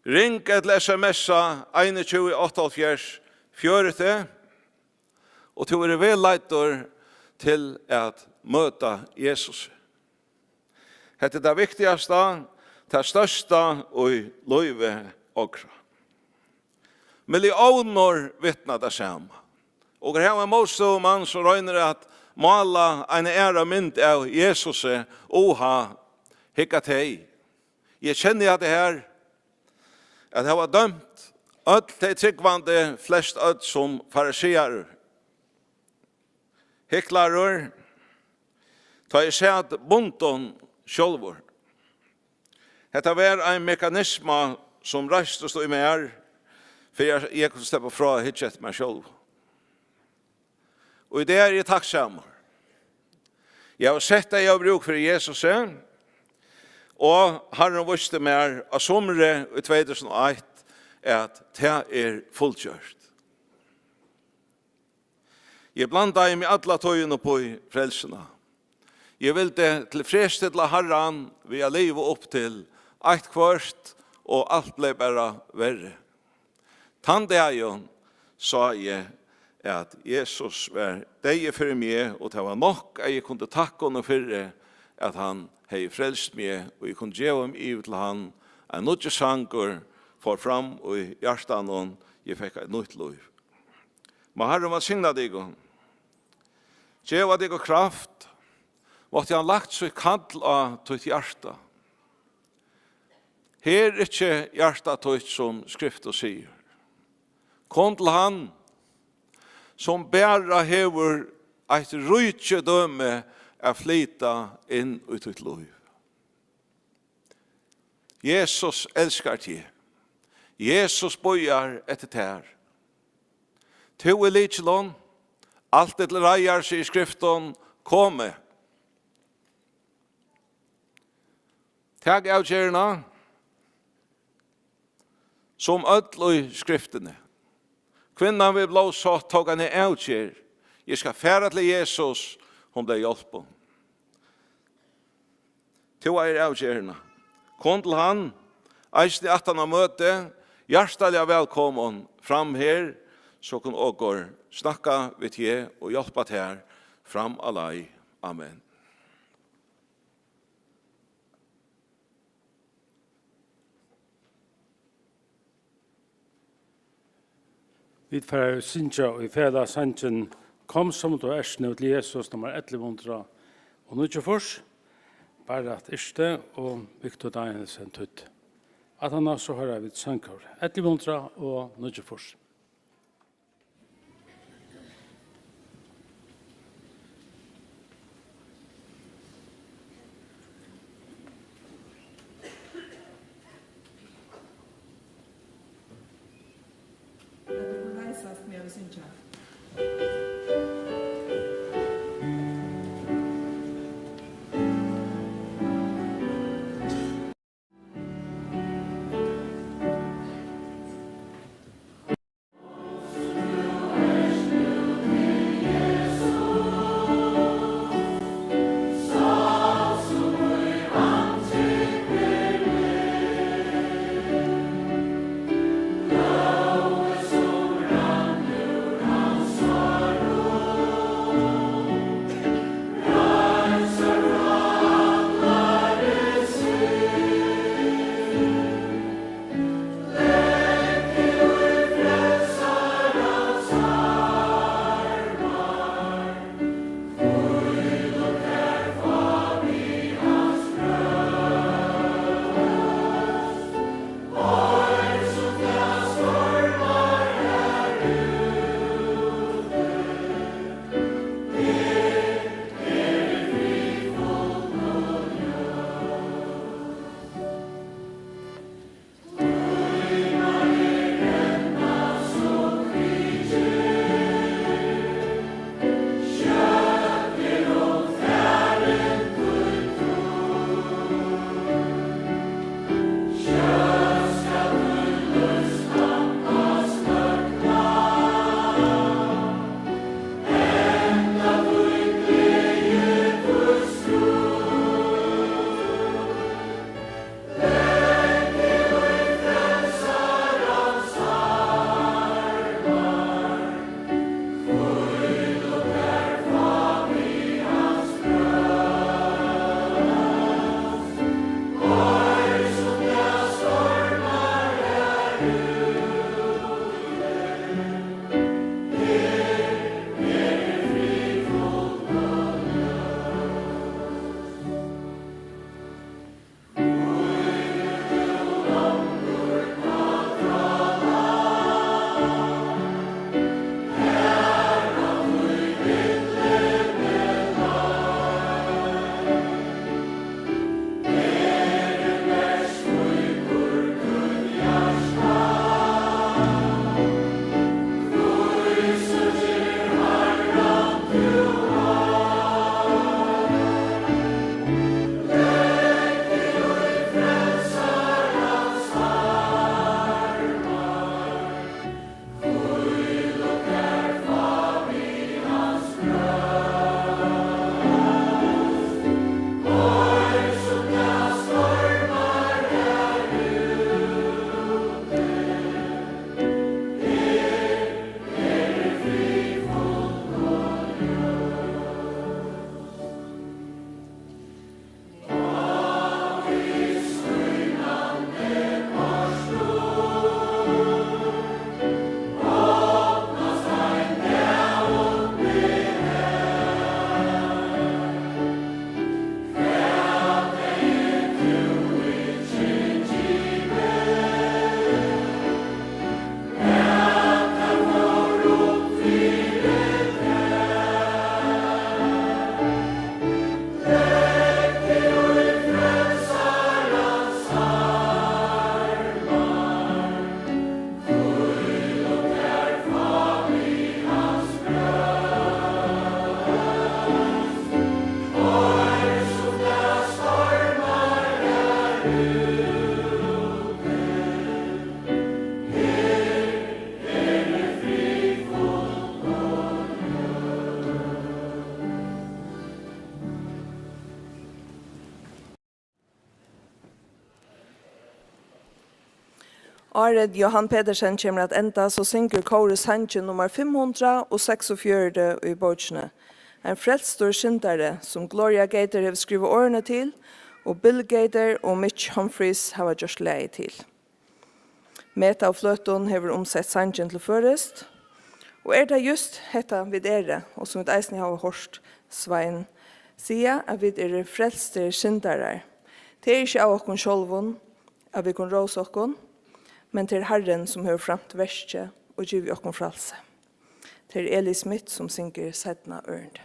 ring ella S M S-a einogtjúgu áttaoghálvfjerðs fjøruti, og tú verður vegleiddur til at møta Jesusi. Hetta er tað viktigasta, tað størsta í lívi okra. Milliónir vitna tað sama. Okur hava ein mótstøðumann, sum roynir at mála eina aðra mynd av Jesusi. Uha, hygg at tey. Eg kenni hatta her, at hava dømt øll tey trúgvandi, flest øll sum farisearar. Heklarur, tá eg sat bundin sjálvur. Hetta var ein mekanisma, sum reistist í mær, fyri at eg kundi sleppa frá at hyggja eftir mær sjálvum. Og í dag eri eg takksamur. Eg havi sett tað eg havi brúk fyri Jesusi, og Harrin vísti mær á sumri í tvey túsund og eitt, at tað er fullgjørt. Eg blandaði meg alla tíðina upp í frelsuna. Eg vildi tilfredsstilla Harran við at liva upp til eitt hvørt, og alt bleiv bara verri. Tann dagin sá eg, at Jesus var deyður fyri meg, og tað var nokk, at eg kundi takka honum fyri, at hann hevði frelst meg, og eg kundi geva meg yvir til hann. Ein nýggjur sangur fór fram í hjartanum, eg fekk eitt nýtt lív. Má Harrin vælsigna tykkum. Geva tykkum kraft. Mátti hann lagt sítt kall á títt hjarta. Her ikki hjarta títt, sum Skriftin sigur. Kom til hann, sum bara hevur eitt ríkidømi at flyta inn í títt lív. Jesus elskar teg. Jesus bíðar eftir tær. Tú ert lykilin. Alt er til reiðar, sigur Skriftin. Kom. Tak avgerðina, sum øll í Skriftini. Kvinnan við blóðsátt tók eina avgerð. Eg skal fara til Jesus, hon bleiv hjálpin. Tú eigur avgerðina. Kom til hann, eisini aftan á møti, hjartaliga vælkomin fram her, so kunnu okur snakka við teg og hjálpa tær fram á leið. Amen. Vit fara at syngja í felag sangin Kom sum tú ert nú til Jesus, nummar ellivu hundrað og níggjuogfýrs. Barrat Yrsti og Victor Danielsen týddi. Aftaná so hoyra vit sangkór ellivu hundrað og níggjuogfýrs. Lat okkum reisast, meðan vit syngja. Áðrenn Johan Petersen kemur at enda, so syngur kórið sangin nummar fimm hundrað og seksogfjøruti í bókini, Ein frelstur syndari, sum Gloria Gaither hevur skrivað orðini til, og Bill Gaither og Mitch Humphries hava gjørt lagið til. Meta á Fløtum hevur umsett sangin til føroyskt, og er tað júst hetta, vit eru, og sum vit eisini hava hoyrt Svein siga, at vit eru frelstir syndarar. Tað er ikki av okkum sjálvum, at vit kunnu rósa okkum, men tað er Harrin, sum hevur framt verkið og givið okkum frælsi. Tað er Eli Smith, sum syngur seinna ørindi.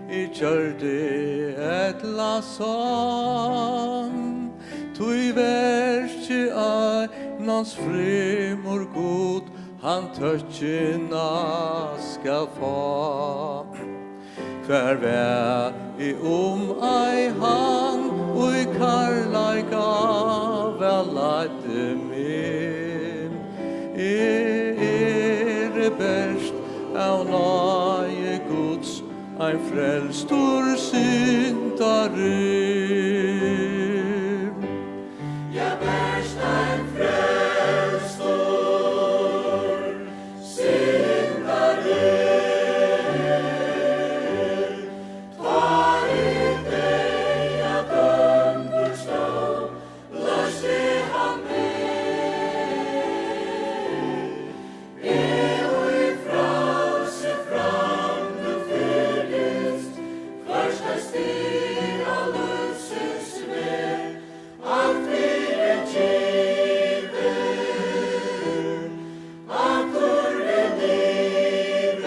Eg gjørdi ella sonn, tí verki einans fremur Gud, hann tøkkina skal fáa. Hvar var eg, um ei hann í kærleika væl leiddi meg? Eg eri bert av náði Guds ein frelstur syndari. Ja, bert ein frelstur syndari. Tá eg deyða dømdur stóð, loysti hann meg. Eg í frælsi fram nú ferðist, hvørt eitt stig á lívsins veg, alt fyri givið, aftur er liðið,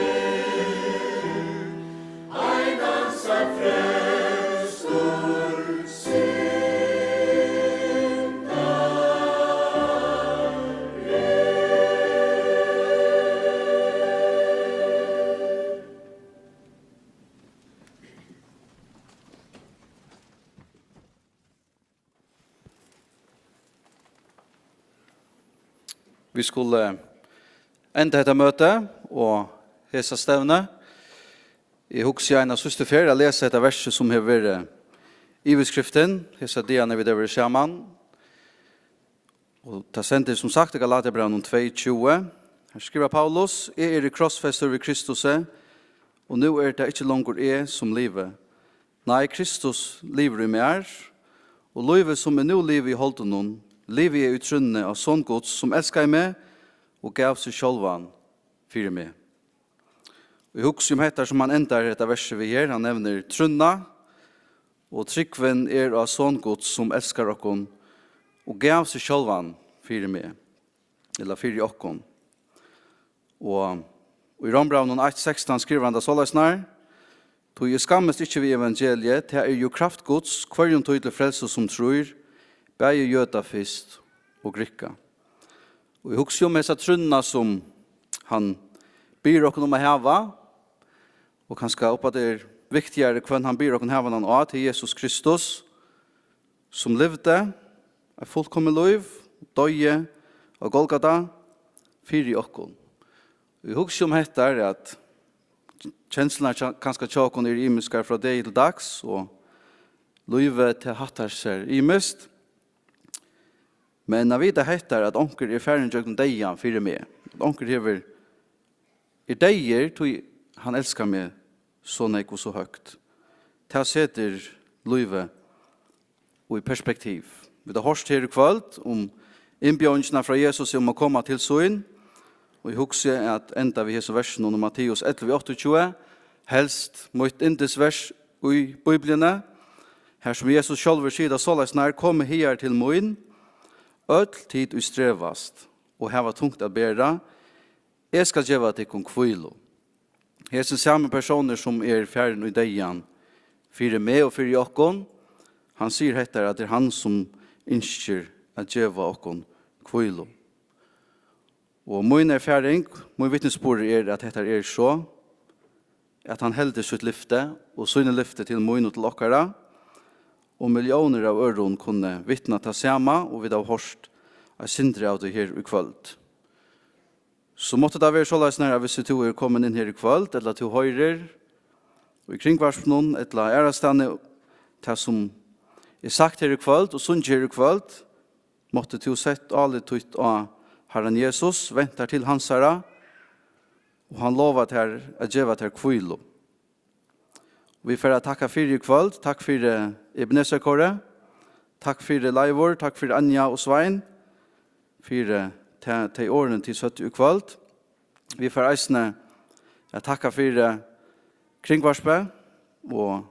einans ein frelstur syndari. Vit skulu enda hetta møtið og hesa stevnu. Eg hugsi eina síðstu ferð at lesa hetta versið, sum hevur verið yvirskriftin hesar dagarnar, vit hava verið saman. Og tað stendur, sum sagt, í Galatiabrævinum tvey tjúgu. Her skrivar Paulus: "Eg eri krossfestur við Kristusi, og nú er tað ikki longur eg, sum livi. Nei, Kristus livir í mær, og lívið, sum eg nú livi í holdinum, livi eg í trúnni á Son Guds, sum elskaði meg og gav seg sjálvan fyri meg." Og eg hugsi um hetta, sum hann endar hetta versið við her. Hann nevnir trúnna, og trúgvin er á Son Guds, sum elskar okkum og gav seg sjálvan fyri meg, ella fyri okkum. Og í Rómbrævinum eitt sekstan skrivar hann tað soleiðis nær: "Tí eg skammist ikki við evangeliið, tað er jú kraft Guds, hvørjum tí til frelsu, sum trýr, bæði jøda fyrst og grikka." Og eg hugsi um hesa trúnna, sum hann biður okkum um at hava, og kanska upp á tað er viktigari, hvønn hann biður okkum hava hann á, til Jesus Kristus, sum livdi eitt fullkomið lív, doyði á Golgata fyri okkum. Og eg hugsi um hetta, at kenslurnar hjá-, kanska hjá okkum eru ymiskar frá degi til dags, og lívið, tað hættar sær ymiskt. Men at vita hetta, at onkur er farin gjøgnum deyðan fyri meg, at onkur hevur, er deyður, tí hann elskar meg so nógv og so høgt, tað setir lívið í perspektiv. Vit hava hoyrt her í kvøld um innbjóðingina frá Jesus um at koma til sín, og eg hugsi at enda við hesum versinum úr Matteus ellivu áttaogtjúgu, helst mítt yndisvers í Bíbliuni, har sum Jesus sjálvur sigur tað soleiðis nær: "Komið higar til mín, øll tit, ið strevast og hava tungt at bera, eg skal geva tykkum hvílu." Hesin sami persónur, sum er farin í deyðan fyri meg og fyri okkum, hann sigur hetta, at tað er hann, sum ynskir at geva okkum hvílu. Og mín erfaring, mín vitnisburður er, at hetta er so, at hann heldur sítt lyfti og síni lyfti til mín og til okkara, og milliónir av øðrum kunnu vitna tað sama, og vit hava hoyrt eitt sindur av tí her í kvøld. So mátti tað vera soleiðis, nær, at viss tú er komin inn her í kvøld, ella tú hoyrir í kringvarpinum, ella aðrastaðni, tað sum er sagt her í kvøld og sungið her í kvøld, mátti tú sett álit títt á Harran Jesus, vent tær til hansara, og hann lovar tær at geva tær hvílu. Vit fara at takka fyri í kvøld. Takk fyri Ebenezer-kórið. Takk fyri Leivur. Takk fyri Anja og Svein. Fyri ta-, tey orðini, tit søgdu í kvøld. Vit fara eisini at takka fyri Kringvarpið og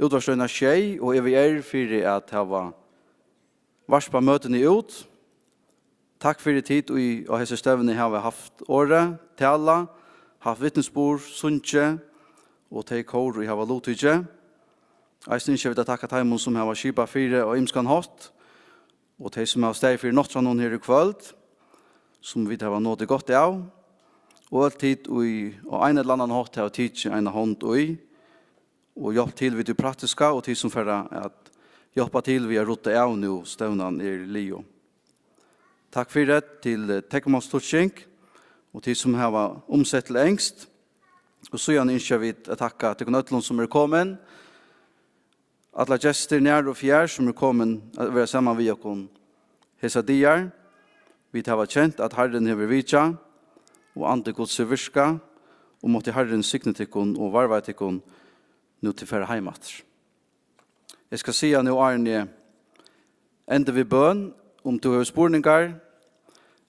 Útvarpsstøðina sjey og E V R fyri at hava varpa møtini út. Takk fyri tit, ið á hesi stevnu hava havt orðið, talað, havt vitnisburð, sungið og tey kór, ið hava luttikið. Eisini ynskja vit at takka teimum, sum hava skipað fyri á ymskan hátt, og tey, sum hava staðið fyri nátturðanum her í kvøld, sum vit hava notið gott av, og øll tit, ið á ein ella annan hátt hava tikið eina hond í og hjálpt til við tí praktiska, og tit, sum fara at hjálpa til við at rudda av, nú stevnan er liðug. Takk fyri til, eh, teknmálstýsking og tit, sum hava umsett til enskt. Og síðan ynskja vit at takka tykkum øllum, sum eru komin. Allar gestir nær og fjær, sum eru komin at vera saman við okkum hesar dagar. Vit hava kent, at Harrin hevur vitjað, og andi Guds hevur virkað, og mátti Harrin signa tykkum og varva tykkum, nú tit fara heim aftur. Eg skal siga nú, áðrenn eg endi við bøn, um tú hevur spurningar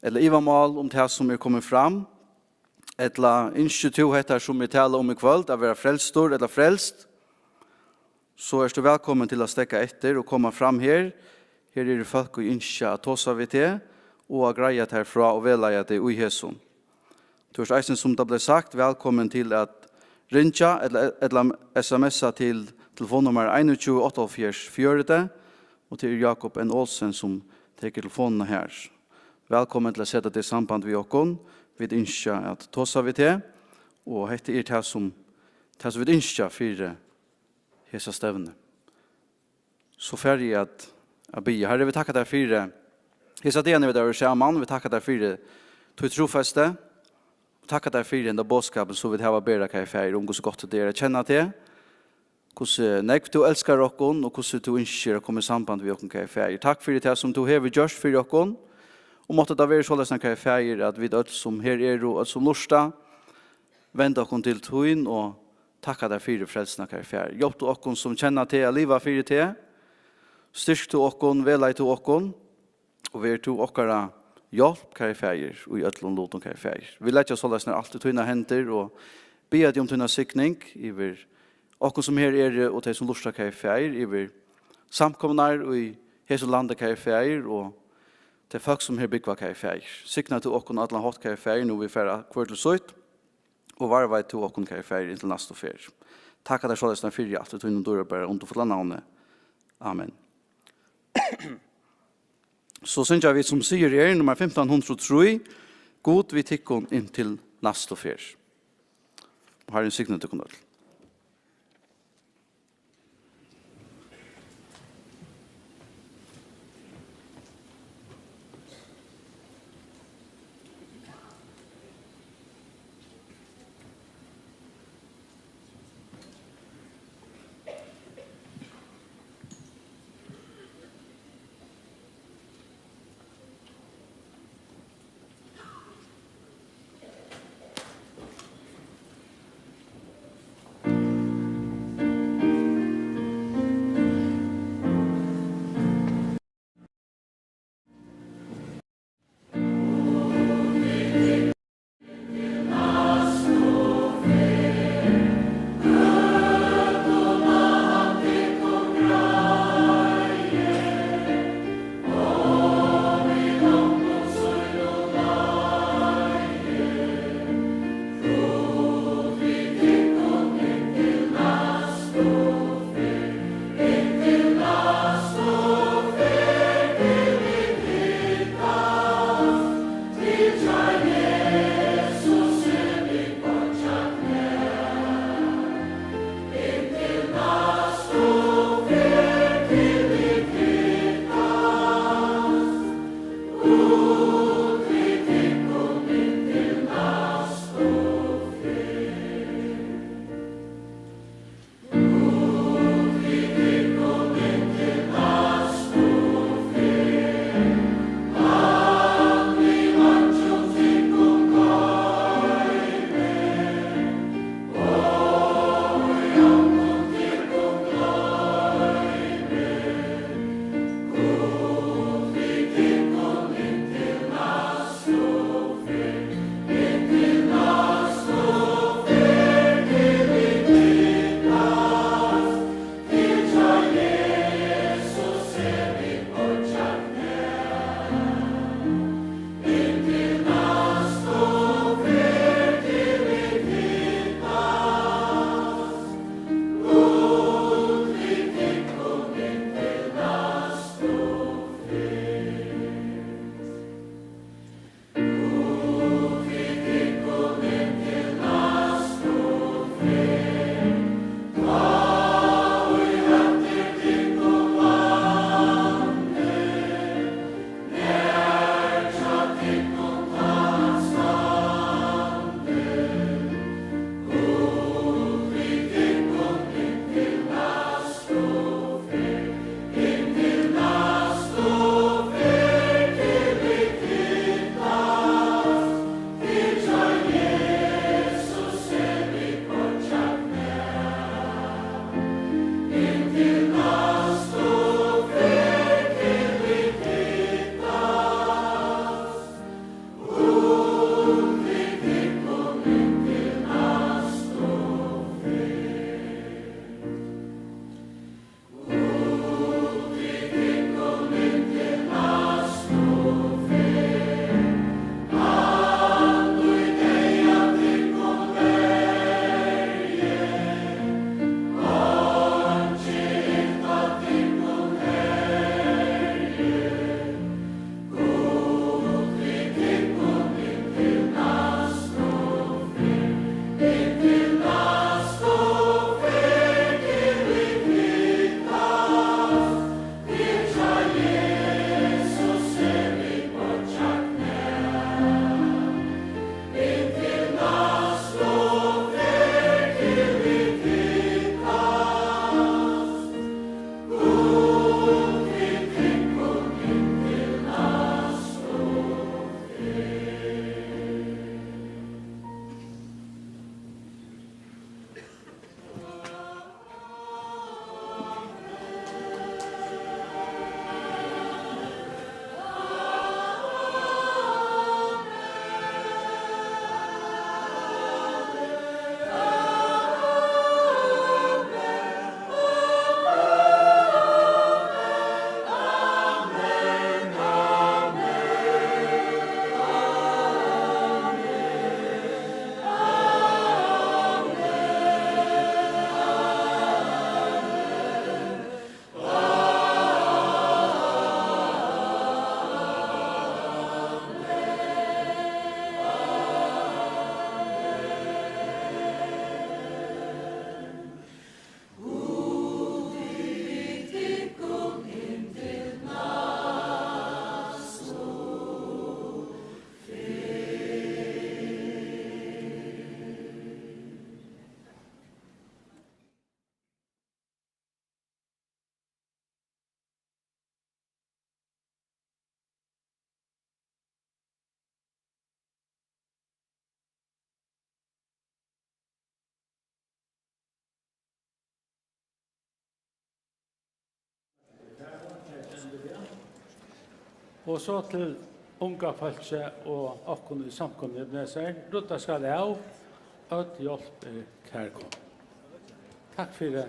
ella ivamál um tað, sum er komið fram, ella ynskir tú hetta, sum eg tala um í kvøld, at vera frelstur ella frelst, so ert tú vælkomin til at steðga eftir og koma fram her. Her eru fólk, ið ynskja at tosa við teg og at greiða tær frá og vegleiða teg í hesum. Tú ert eisini, sum tað bleiv sagt, vælkomin til at ringja ella, ella S M S-a til telefonnummar einogtjúgu áttaoghálvfjerðs fjøruti, og tað er Jakob N. Olsen, sum tekur telefonina her. Vælkomin til at seta teg í samband við okkum. Vit ynskja at tosa við teg, og hetta er tað, sum, tað, sum vit ynskja fyri hesa stevnu. So fari eg at, at biðja. Harri, vit takka tær fyri hesa dagarnar, vit hava verið saman. Vit takka tær fyri títt trúfesti. Takka tær fyri henda boðskapin, sum vit hava at bera, kæri Faðir, um hvussu gott tað er at kenna teg, hvussu nógv tú elskar okkum, og hvussu tú ynskir at koma í samband við okkum, kæri Faðir. Takk fyri tað, sum tú hevur gjørt fyri okkum. Og mátti tað vera soleiðis, kæri Faðir, at vit øll, sum her eru, og øll, sum lurta, venda okkum til tín og takka tær fyri frelsuna, kæri Faðir. Hjálp tú okkum, sum kenna teg, at liva fyri teg. Styrk tú okkum, vegleið tú okkum, og ver tú okkara hjálp, kæri Faðir, í øllum lutum, kæri Faðir. Vit leggja soleiðis nær alt í tínar hendur og biðja teg um tína signing yvir okkum, sum her eru, og tey, sum lurta, kæri Faðir, yvir samkomurnar í hesum landi, kæri Faðir, og tey fólk, sum her búgva, kæri Faðir. Signa tú okkum á allan hátt, kæri Faðir, nú vit fara hvør til sítt, og varðveit tú okkum, kæri Faðir, inntil næstu ferð. Takka tær soleiðis fyri alt í tínum dýrabara, undurfulla navni. Amen. So syngja vit, sum siður er, nummar fimtan hundrað og trý, Gud við tykkum inntil næstu ferð. Og Harrin signi tykkum øll. Og so til unga fólkið og okkum í samkomuni Ebenezer. Rudda skal av. Øll hjálp er kærkomin. Takk fyri.